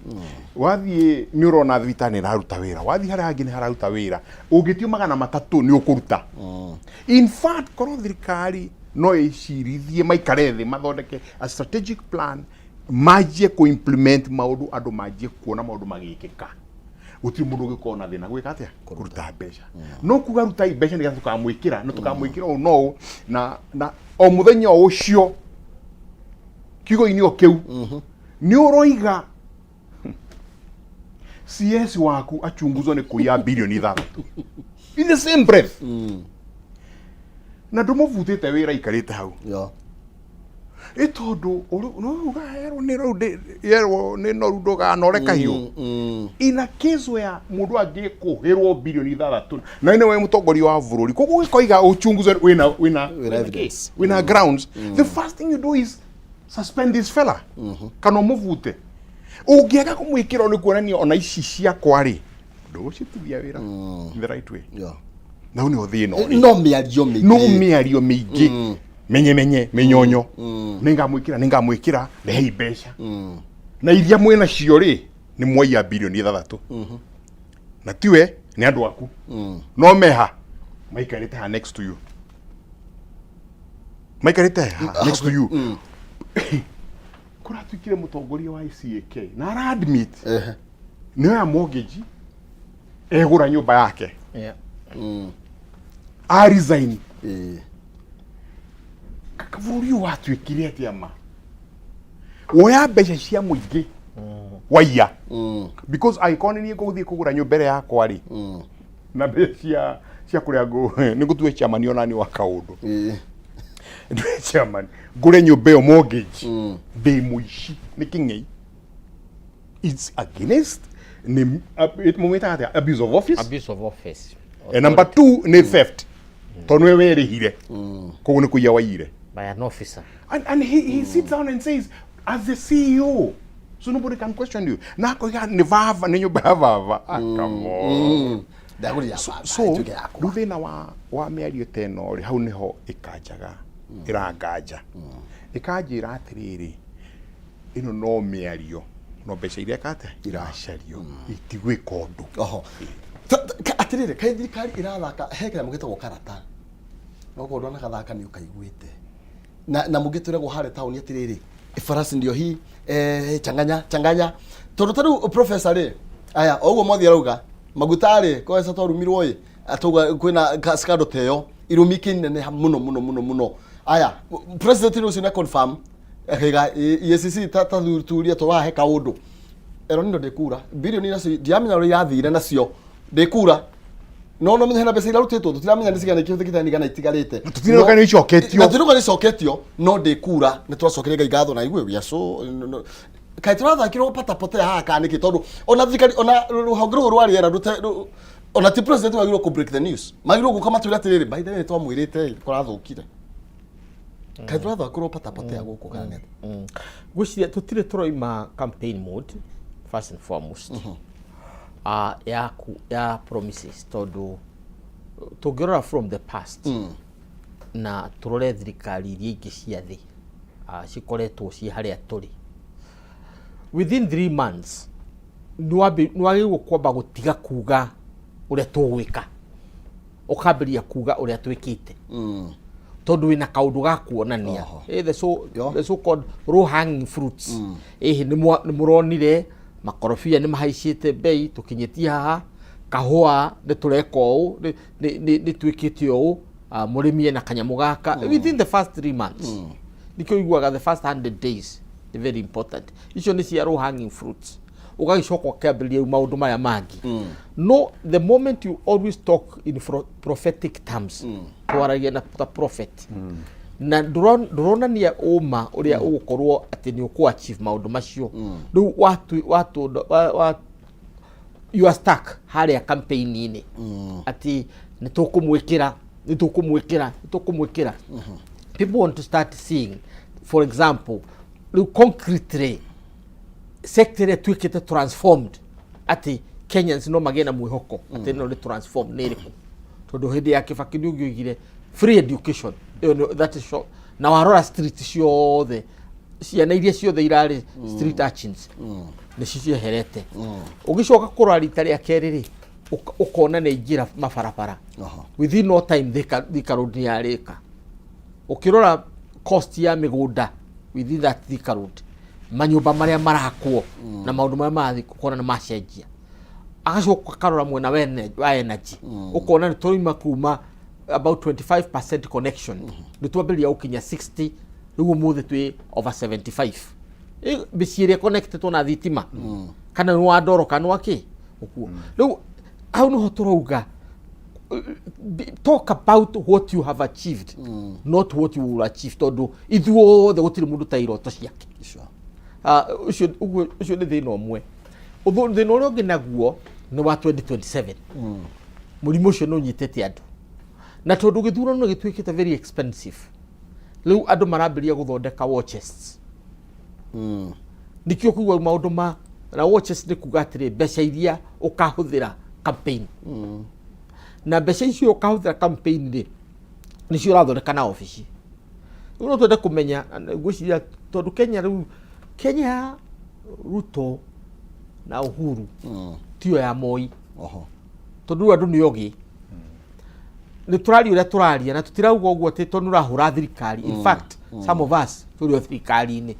Wathiĩ nĩ ũrona thibitarĩ nĩ ĩraruta wĩra, wathiĩ harĩa hangĩ nĩ hararuta wĩra. Ũngĩtio 300 nĩ ũkũruta. In fact, korwo thirikari no ĩcirithie maikare thĩ mathondeke a strategic plan, manjie kũ implement maũndũ, andũ manjie kuona maũndũ magĩkĩka, gũtirĩ mũndũ ũngĩkorwo na thĩna gwĩka atĩa? Kũruta mbeca. No kuga rutai mbeca nĩgetha tũkamwĩkĩra, no tũkamwĩkĩra ũũ no ũũ, na o mũthenya o ũcio kiugo-inĩ o kĩu nĩ ũroiga CS waku achunguzwo nĩ kũiya bilioni 6 in the same breath, na ndũmũbutĩte wĩra, aikarĩte hau. Ĩ tondũ no ũgaherwo nĩ rau yerwo nĩ noru ndũganore kahiũ. In a case where mũndũ angĩkũhĩrwo bilioni 6 na nĩwe mũtongoria wa bũrũri, koguo ũgĩkoiga uchunguze wĩna Wĩna evidence. Wĩna grounds, the first thing you do is suspend this fella kana ũmũbute. Ũngĩaga kũmwĩkĩra, nĩ kuonania ona ici ciakwa rĩ, ndũgũcitithia wĩra in the right way. Na hau nĩho thĩna ũrĩ. No mĩario mĩingĩ. No mĩario mĩingĩ, menye menye mĩnyonyo, nĩngamwĩkĩra, nĩngamwĩkĩra, rehei mbeca. Na iria mwĩna cio rĩ, nĩ mwaiya bilioni 6, na tiwe, nĩ andũ aku, no meha maikarĩte ha next to you, maikarĩte ha next to you. Kũratuĩkire mũtongoria wa ICAK na ara admit nĩ oya mortgage egũra nyũmba yake, a resign. Kaka, bũrũri ũyũ watuĩkire atĩa? Ma woya mbeca cia mũingĩ waiya, because angĩkorwo nĩ niĩ ngũthiĩ kũgũra nyũmba ĩrĩa yakwa rĩ, na mbeca cia kũrĩa nĩ ngũtue chairman onani wa kaũndũ, ndue chairman, ngũre nyũmba ĩyo mortgage, ndĩ mũici, nĩ kĩng'ei. It's against, nĩ mũmĩtaga atĩa? Abuse of office. Abuse of office. And number two nĩ theft, tondũ nĩwe werĩhire, koguo nĩ kũiya waiyire. By an officer. And he sits down and says, as the CEO, so nobody can question you, na akoiga nĩ baba, nĩ nyũmba ya baba. Ah, come on. Ndagũrĩra So, baba, so ĩtuĩke yakwa. rĩu thĩna wa mĩario ta ĩno rĩ, hau nĩho ĩkanjaga, ĩranganja, ĩkanjĩra atĩrĩrĩ, Ĩno no mĩario, no mbeca iria kate iracario itigwĩka ũndũ. Oho. Atĩrĩrĩ, kaĩ thirikari ĩrathaka he kanyamũ getagwo karata, nokorwo ndwanagathaka nĩ ũkaiguĩte, na mũngĩ twĩragwo harĩa taũni atĩrĩrĩ, farasi ndio hii, changanya changanya, tondũ ta rĩu professor rĩ, aya o ũguo mwathi arauga maguta rĩ, kweca twarumirwo ĩ, atauga kwĩna scandal ta ĩyo, irumi kĩneneha mũno mũno mũno mũno. Aya president rĩ, ũcio nĩ confirm akaiga EACC ta thuthuria tũrahe kaũndũ ero nindo ndĩkura bilioni nacio ndiramenya ũrĩa irathire nacio, ndĩkura no menye hena mbeca irarutĩtwo, tũtiramenya nĩ cigana ikĩhũthĩkĩte, nĩ igana itigarĩte. Tũtirauga nĩ icoketio. Na tũtirauga nĩ icoketio, no ndĩkura nĩ tũracokeria Ngai ngatho na igue we are so kaĩ tũrathakĩrwo patapotea haha kana nĩkĩ, tondũ ona thirikari ona rũhonge rũrũ rwa rĩera ona ti president wagĩrĩirwo kũ break the news, magĩrĩirwo gũka matwĩre atĩrĩrĩ, by the way twamwĩrĩte kũrathũkire, kaĩ tũrathakĩrwo patapotea gũkũ kana nĩ atĩa? Ngwĩciria tũtirĩ tũroima campaign mode first and foremost, ya promises, tondũ tũngĩrora from the past na tũrore thirikari iria ingĩ cia thĩ, cikoretwo ciĩ harĩa tũrĩ within 3 months, nĩwagĩrĩirwo kwamba gũtiga kuga ũrĩa tũgwĩka, ũkambĩrĩria kuga ũrĩa twĩkĩte, tondũ wĩna kaũndũ ga kuonania. The so called low hanging fruits. Ĩhĩ, nĩ mũronire makorobia nĩ mahaicĩte bei, tũkinyĩtie haha, kahũa nĩ tũreka ũũ, nĩ twĩkĩte ũũ, mũrĩmi ena kanyamũ gaka within the first 3 months. Nĩkĩo ũiguaga the first 100 days nĩ very important. Icio nĩ cia low hanging fruits, ũgagĩcoka ũkĩambĩrĩria rĩu maũndũ maya mangĩ. No the moment you always talk in prophetic terms, twaragia na ta prophet na ndũronania ũma ũrĩa ũgũkorwo atĩ nĩ ũkũ achieve maũndũ macio, rĩu watu watu wa, wa, you are stuck harĩa campaign-inĩ atĩ nĩ tũkũmwĩkĩra, nĩ tũkũmwĩkĩra, nĩ tũkũmwĩkĩra. People want to start seeing, for example, rĩu concretely sector ĩrĩa ĩtuĩkĩte transformed atĩ Kenyans no magĩe na mwĩhoko atĩ ĩno nĩ transform nĩ ĩrĩkũ, tondũ hĩndĩ ya Kibaki nĩ ũngĩoigire free education ĩyo that is short. Na warora street ciothe, ciana iria ciothe irarĩ street urchins nĩcio cieherete. Ũgĩcoka kũrora rita rĩa kerĩ rĩ, ũkona nĩ aingĩra mabarabara within no time. Thika Road nĩ yarĩka. Ũkĩrora cost ya mĩgũnda within that Thika Road, manyũmba marĩa marakwo na maũndũ marĩa marathiĩ, ũkona nĩ macenjia. Agacoka akarora mwena wa energy, ũkona nĩ tũraima kuma about 25% connection, nĩ twambĩrĩria gũkinya 60, rĩu ũmũthĩ twĩ over 75. Mĩciĩ ĩrĩa connected na thitima, kana nĩ wa ndoro kana wa kĩ ũguo. Rĩu hau nĩho tũrauga talk about what you have achieved, not what you will achieve, tondũ ithuothe gũtirĩ mũndũ ta iroto ciake. Ũcio ũguo, ũcio nĩ thĩna ũmwe. Thĩna ũrĩa ũngĩ naguo nĩ wa 2027. Mũrimũ ũcio nĩ ũnyitĩte andũ, na tondũ gĩthurano gĩtuĩkĩte very expensive, rĩu andũ marambĩrĩria gũthondeka war chests. Nĩkĩo kuga maũndũ ma na war chest nĩ kuga atĩrĩ, mbeca iria ũkahũthĩra campaign, na mbeca icio ũkahũthĩra campaign rĩ, nĩcio ũrathondeka na obici. Rĩu no twende kũmenya na ngwĩciria tondũ Kenya rĩu, Kenya ya Ruto na Uhuru tiyo ya Moi. Tondũ rĩu andũ nĩ ogĩ, nĩ tũraria ũrĩa tũraria na tũtirauga ũguo atĩ tondũ nĩ ũrahũra thirikari. In fact, some of us tũrĩ o thirikari-inĩ,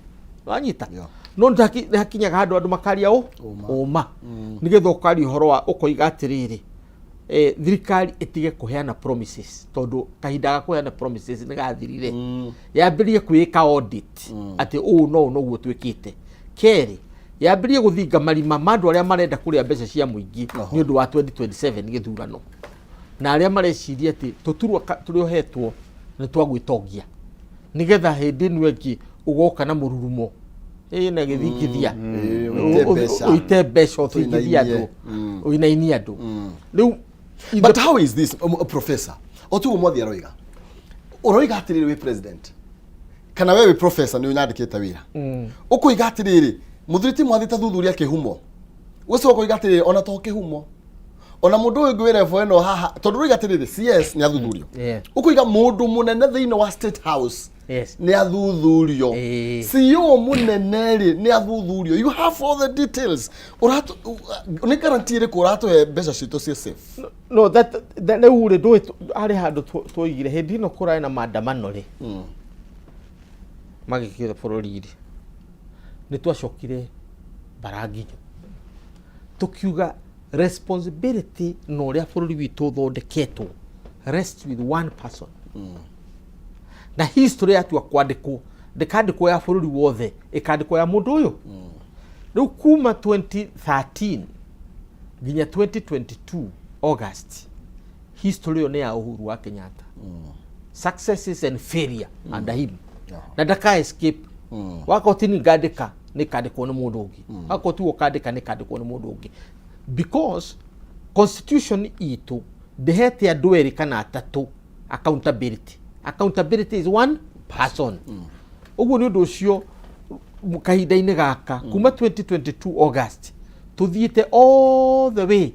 wanyita? No nĩ hakinyaga handũ andũ makaria ũ ũma nĩgetha ũkaria ũhoro wa ũkoiga atĩrĩrĩ, thirikari ĩtige kũheana promises, tondũ kahinda ga kũheana promises nĩ gathirire. Yambĩrĩrie kwĩĩka audit atĩ ũũ no ũũ noguo twĩkĩte. Kerĩ, yambĩrĩrie gũthinga marima ma andũ arĩa marenda kũrĩa mbeca cia mũingĩ nĩ ũndũ wa 2027 gĩthurano, na arĩa mareciria atĩ tũturwa tũrĩa ũhetwo nĩ twa gwĩtongia, nĩgetha hĩndĩ ĩno ĩngĩ ũgoka na mũrurumo ĩ na gĩthingithia. Ũite mbeca. Ũite mbeca, ũthingithie andũ. Ũinainie. Ũinainie andũ rĩu. But how is this, professor, o tuguo mwathi aroiga, ũroiga atĩrĩrĩ, wĩ president kana we wĩ professor nĩ ũnyandĩkĩte wĩra, ũkoiga atĩrĩrĩ, mũthuri ti mwathi ta thuthuria kĩhumo, ũcoka ũkoiga atĩrĩrĩ, ona to kĩhumo, ona mũndũ ũyũ ũngĩ wĩ level ĩno haha, tondũ ũroiga atĩrĩrĩ, CS nĩ athuthurio, ũkoiga mũndũ mũnene thĩinĩ wa State House. Yes. Nĩ athuthurio. CEO mũnene rĩ, nĩ athuthurio. You have all the details. Ũratũ nĩ guarantee ĩrĩkũ ũratũhe mbeca citũ ciĩ safe? No, that rĩu rĩ, ndũĩ harĩ handũ twoigire hĩndĩ ĩno kũrarĩ na maandamano rĩ, magĩkĩra bũrũri rĩ, nĩ twacokire baranginyo tũkiuga responsibility na ũrĩa bũrũri witũ ũthondeketwo rest with one person. Na history yatua kwandĩkwo, ndĩkandĩkwo ya bũrũri wothe, ĩkandĩkwo ya mũndũ ũyũ. Rĩu kuma 2013 nginya 2022 August, history ĩyo nĩ ya Uhuru wa Kenyatta, successes and failure under him, na ndaka escape. Wakorwo ti ni ngandĩka, nĩ kandĩkwo nĩ mũndũ ũngĩ. Wakorwo tiwe ũkandĩka, nĩ kandĩkwo nĩ mũndũ ũngĩ, because constitution itũ ndĩhete andũ erĩ kana atatũ accountability. Accountability is one person. Ũguo nĩ ũndũ ũcio kahinda-inĩ gaka kuma 2022 August tũthiĩte all the way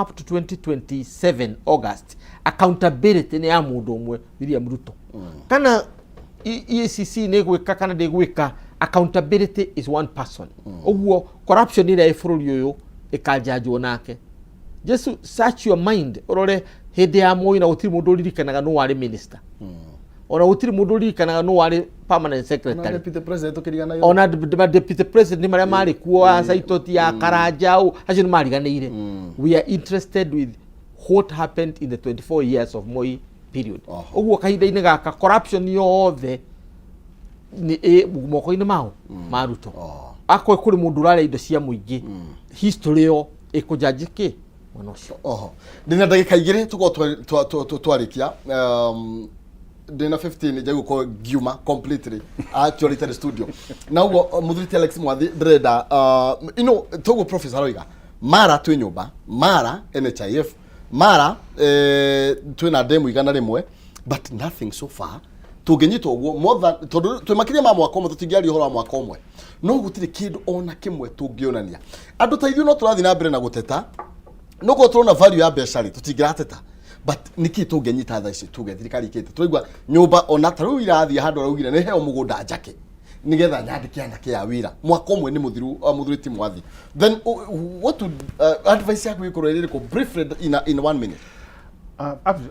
up to 2027 August, accountability nĩ ya mũndũ ũmwe, William Ruto. Kana EACC nĩ gwĩka kana ndĩgwĩka, accountability is one person. Ũguo corruption ĩrĩa ĩ bũrũri ũyũ ĩkanjanjwo nake. Just search your mind, ũrore hĩndĩ ya Moi, na gũtirĩ mũndũ ũririkanaga nũ warĩ minister, ona gũtirĩ mũndũ ũririkanaga nũ warĩ permanent Ona secretary. Deputy president tũkĩriganagĩrwo. Ona deputy president marĩa marĩ kuo, a Saitoti, ya Karanja, ũ acio nĩ mariganĩire. We are interested with what happened in the 24 years of Moi period. Ũguo kahinda-inĩ gaka corruption yothe nĩ ĩ moko-inĩ mao ma Ruto. Akorwo kũrĩ mũndũ ũrarĩa indo cia mũingĩ, history ĩyo ĩkũjanji kĩ mwena ũcio. Oho, ndĩna ndagĩka 2 tũkorwo twarĩkia. Ndĩna 15 nja gũkorwo ngiuma completely actually itarĩ studio. Na ũguo mũthuri ti Alex Mwathi, ndĩrenda ino toguo professor aroiga, mara twĩ nyũmba, mara NHIF, mara twĩna ndemu 100, but nothing so far. Tũngĩnyitwo ũguo more than, tondũ twĩ makĩria ma mwaka ũmwe, tũtingĩaria ũhoro wa mwaka ũmwe, no gũtirĩ kĩndũ ona kĩmwe tũngĩonania. Andũ ta ithuĩ no tũrathiĩ na mbere na gũteta, no korwo tũrona value ya mbeca rĩ, tũtingĩrateta. But nĩkĩ tũngĩnyita thaa ici tuge thirikari ĩkĩte? Tũraigua nyũmba ona ta rĩu irathiĩ handũ araugire nĩ heo mũgũnda njake nigetha nyandĩke anake a wĩra. Mwaka ũmwe nĩ mũthiru. Mũthuri ti Mwathi, then what would advice yaku ĩkorwo ĩrĩ ĩrĩkũ, briefly, in one minute?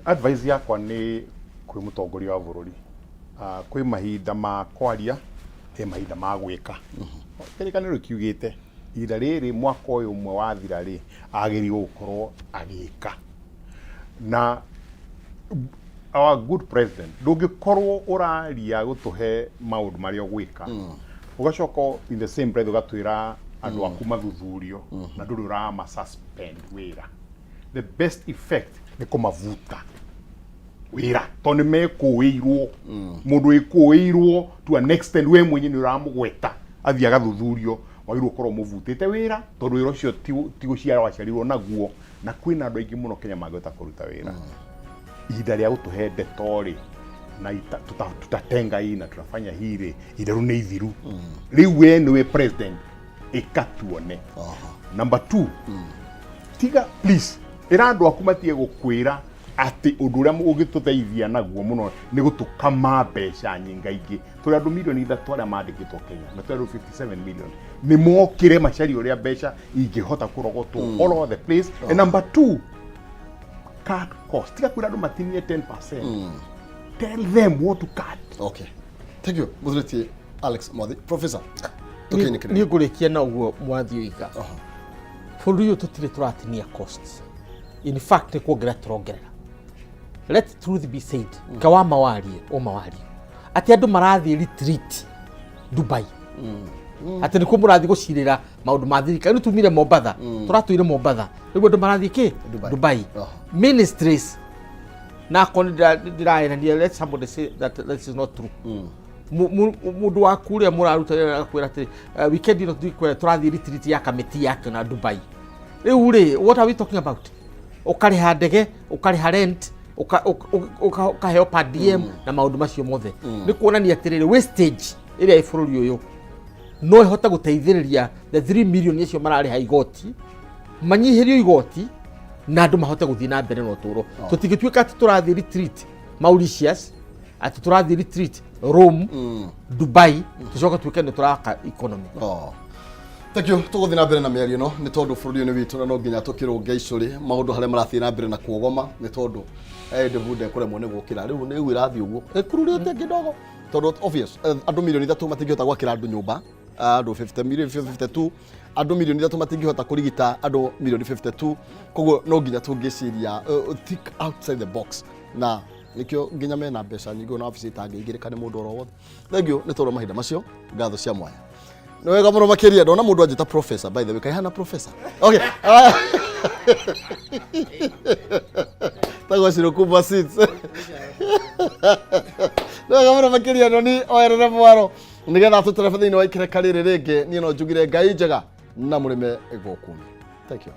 Advice yakwa nĩ kwĩ mũtongoria wa bũrũri. Kwĩ mahinda ma kwaria, he mahinda ma gwĩka. Kĩrĩkanĩro kiugĩte ihinda rĩrĩ, mwaka ũyũ ũmwe wathira rĩ, agĩrĩirwo gũkorwo agĩka. Na our good president, ndũngĩkorwo ũraria gũtũhe maũndũ marĩa ũgwĩka, ũgacoka in the same breath ũgatwĩra andũ aku mathuthurio, na ndũrĩ ũrama suspend wĩra. The best effect nĩ kũmabuta wĩra, tondũ nĩ mekũĩirwo. Mũndũ wĩkũĩirwo to an extent we mwenye nĩ ũramũgweta athiĩ agathuthurio, wagĩrĩirwo gũkorwo mũbutĩte wĩra, tondũ wĩra ũcio ti gũciara waciarirwo naguo, na kwĩna andũ aingĩ mũno Kenya mangĩhota kũruta wĩra. Ihinda rĩa gũtũhe ndeto rĩ, na tutatenga hii na tutafanya hii rĩ, ihinda rĩu nĩ ithiru. Rĩu we nĩwe president, ĩka tuone. Number two, tiga, please, ĩra andũ aku matige gũkwĩra atĩ ũndũ ũrĩa ũngĩtũteithia naguo mũno nĩ gũtũkama mbeca nyingaingĩ. Tũrĩ andũ mirioni 3 arĩa mandĩkĩtwo Kenya, na tũrĩ andũ 57 million. Nĩ mokĩre macarie ũrĩa mbeca ingĩhota kũrogotwo all over the place. And number two, cut cost. Tiga kwĩra andũ matinie 10%, tell them what to cut. Okay, thank you, mũthuri ti Alex Mwathi. Professor, Niĩ tũkĩinĩkĩrĩria. Ngũrĩkia na ũguo Mwathi oiga, bũrũri ũyũ tũtirĩ tũratinia costs. In fact, nĩ kuongerera tũrongerera. Let truth be said. Kawa mawarie o mawarie atĩ andũ marathiĩ retreat Dubai, atĩ nĩkuo mũrathiĩ gũcirĩra maũndũ ma thirikari. Rĩu tumire Mombatha, tũratũire Mombatha, rĩu andũ marathiĩ kĩ? Dubai. Dubai. Ministries, na akorwo ndĩraenania, let somebody say that that is not true. Mũndũ waku ũrĩa mũraruta wĩra agakwĩra atĩ weekend ĩno tũthiĩ kwĩra tũrathiĩ retreat ya kamĩtĩ yake na Dubai. Rĩu rĩ, what are we talking about? Ũkarĩha ndege, ũkarĩha rent, ũkaheo per diem na maũndũ macio mothe. Nĩ kuonania atĩrĩrĩ, wastage ĩrĩa ĩ bũrũri ũyũ no ĩhote gũteithĩrĩria the 3 million acio mararĩha igoti, manyihĩrio igoti na andũ mahote gũthiĩ na mbere na ũtũũro. Tũtingĩtuĩka atĩ tũrathiĩ retreat Mauritius. Atĩ tũrathiĩ retreat Rome, Dubai, tũcoke tuĩke nĩ tũraka economy. Oh. Thank you. Tũgũthiĩ na mbere na mĩario ĩno nĩ tondũ bũrũri ũyũ nĩ witũ na no nginya tũkĩrũnge icũrĩ maũndũ harĩa marathiĩ na mbere na kuogoma nĩ tondũ ndevu ndekũremwo nĩ gũkĩra rĩu nĩ ĩrathiĩ ũguo ĩkururĩte kidogo tondũ obvious andũ milioni 3 matingĩhota gwakĩra andũ nyũmba, andũ 50 million, 52, andũ milioni 3 matingĩhota kũrigita andũ milioni 52. Koguo no nginya tũngĩciria think outside the box, na nĩkĩo nginya mena mbeca nyingĩ na wabici itangĩingĩrĩka nĩ mũndũ oro wothe. Thank you nĩ tondũ wa mahinda macio, ngatho cia mwanya. Nĩ wega mũno makĩria ndona mũndũ anjĩta professor. By the way, kaihana professor? Okay. Tagwo Cirukumba Seeds. Nĩ wega mũno makĩria noni oerere mwaro nĩgetha tũterebe thĩinĩ wa ikereka rĩrĩ rĩngĩ. Niĩ no njugire Ngai njega na mũrĩme gũkũ. Thank you.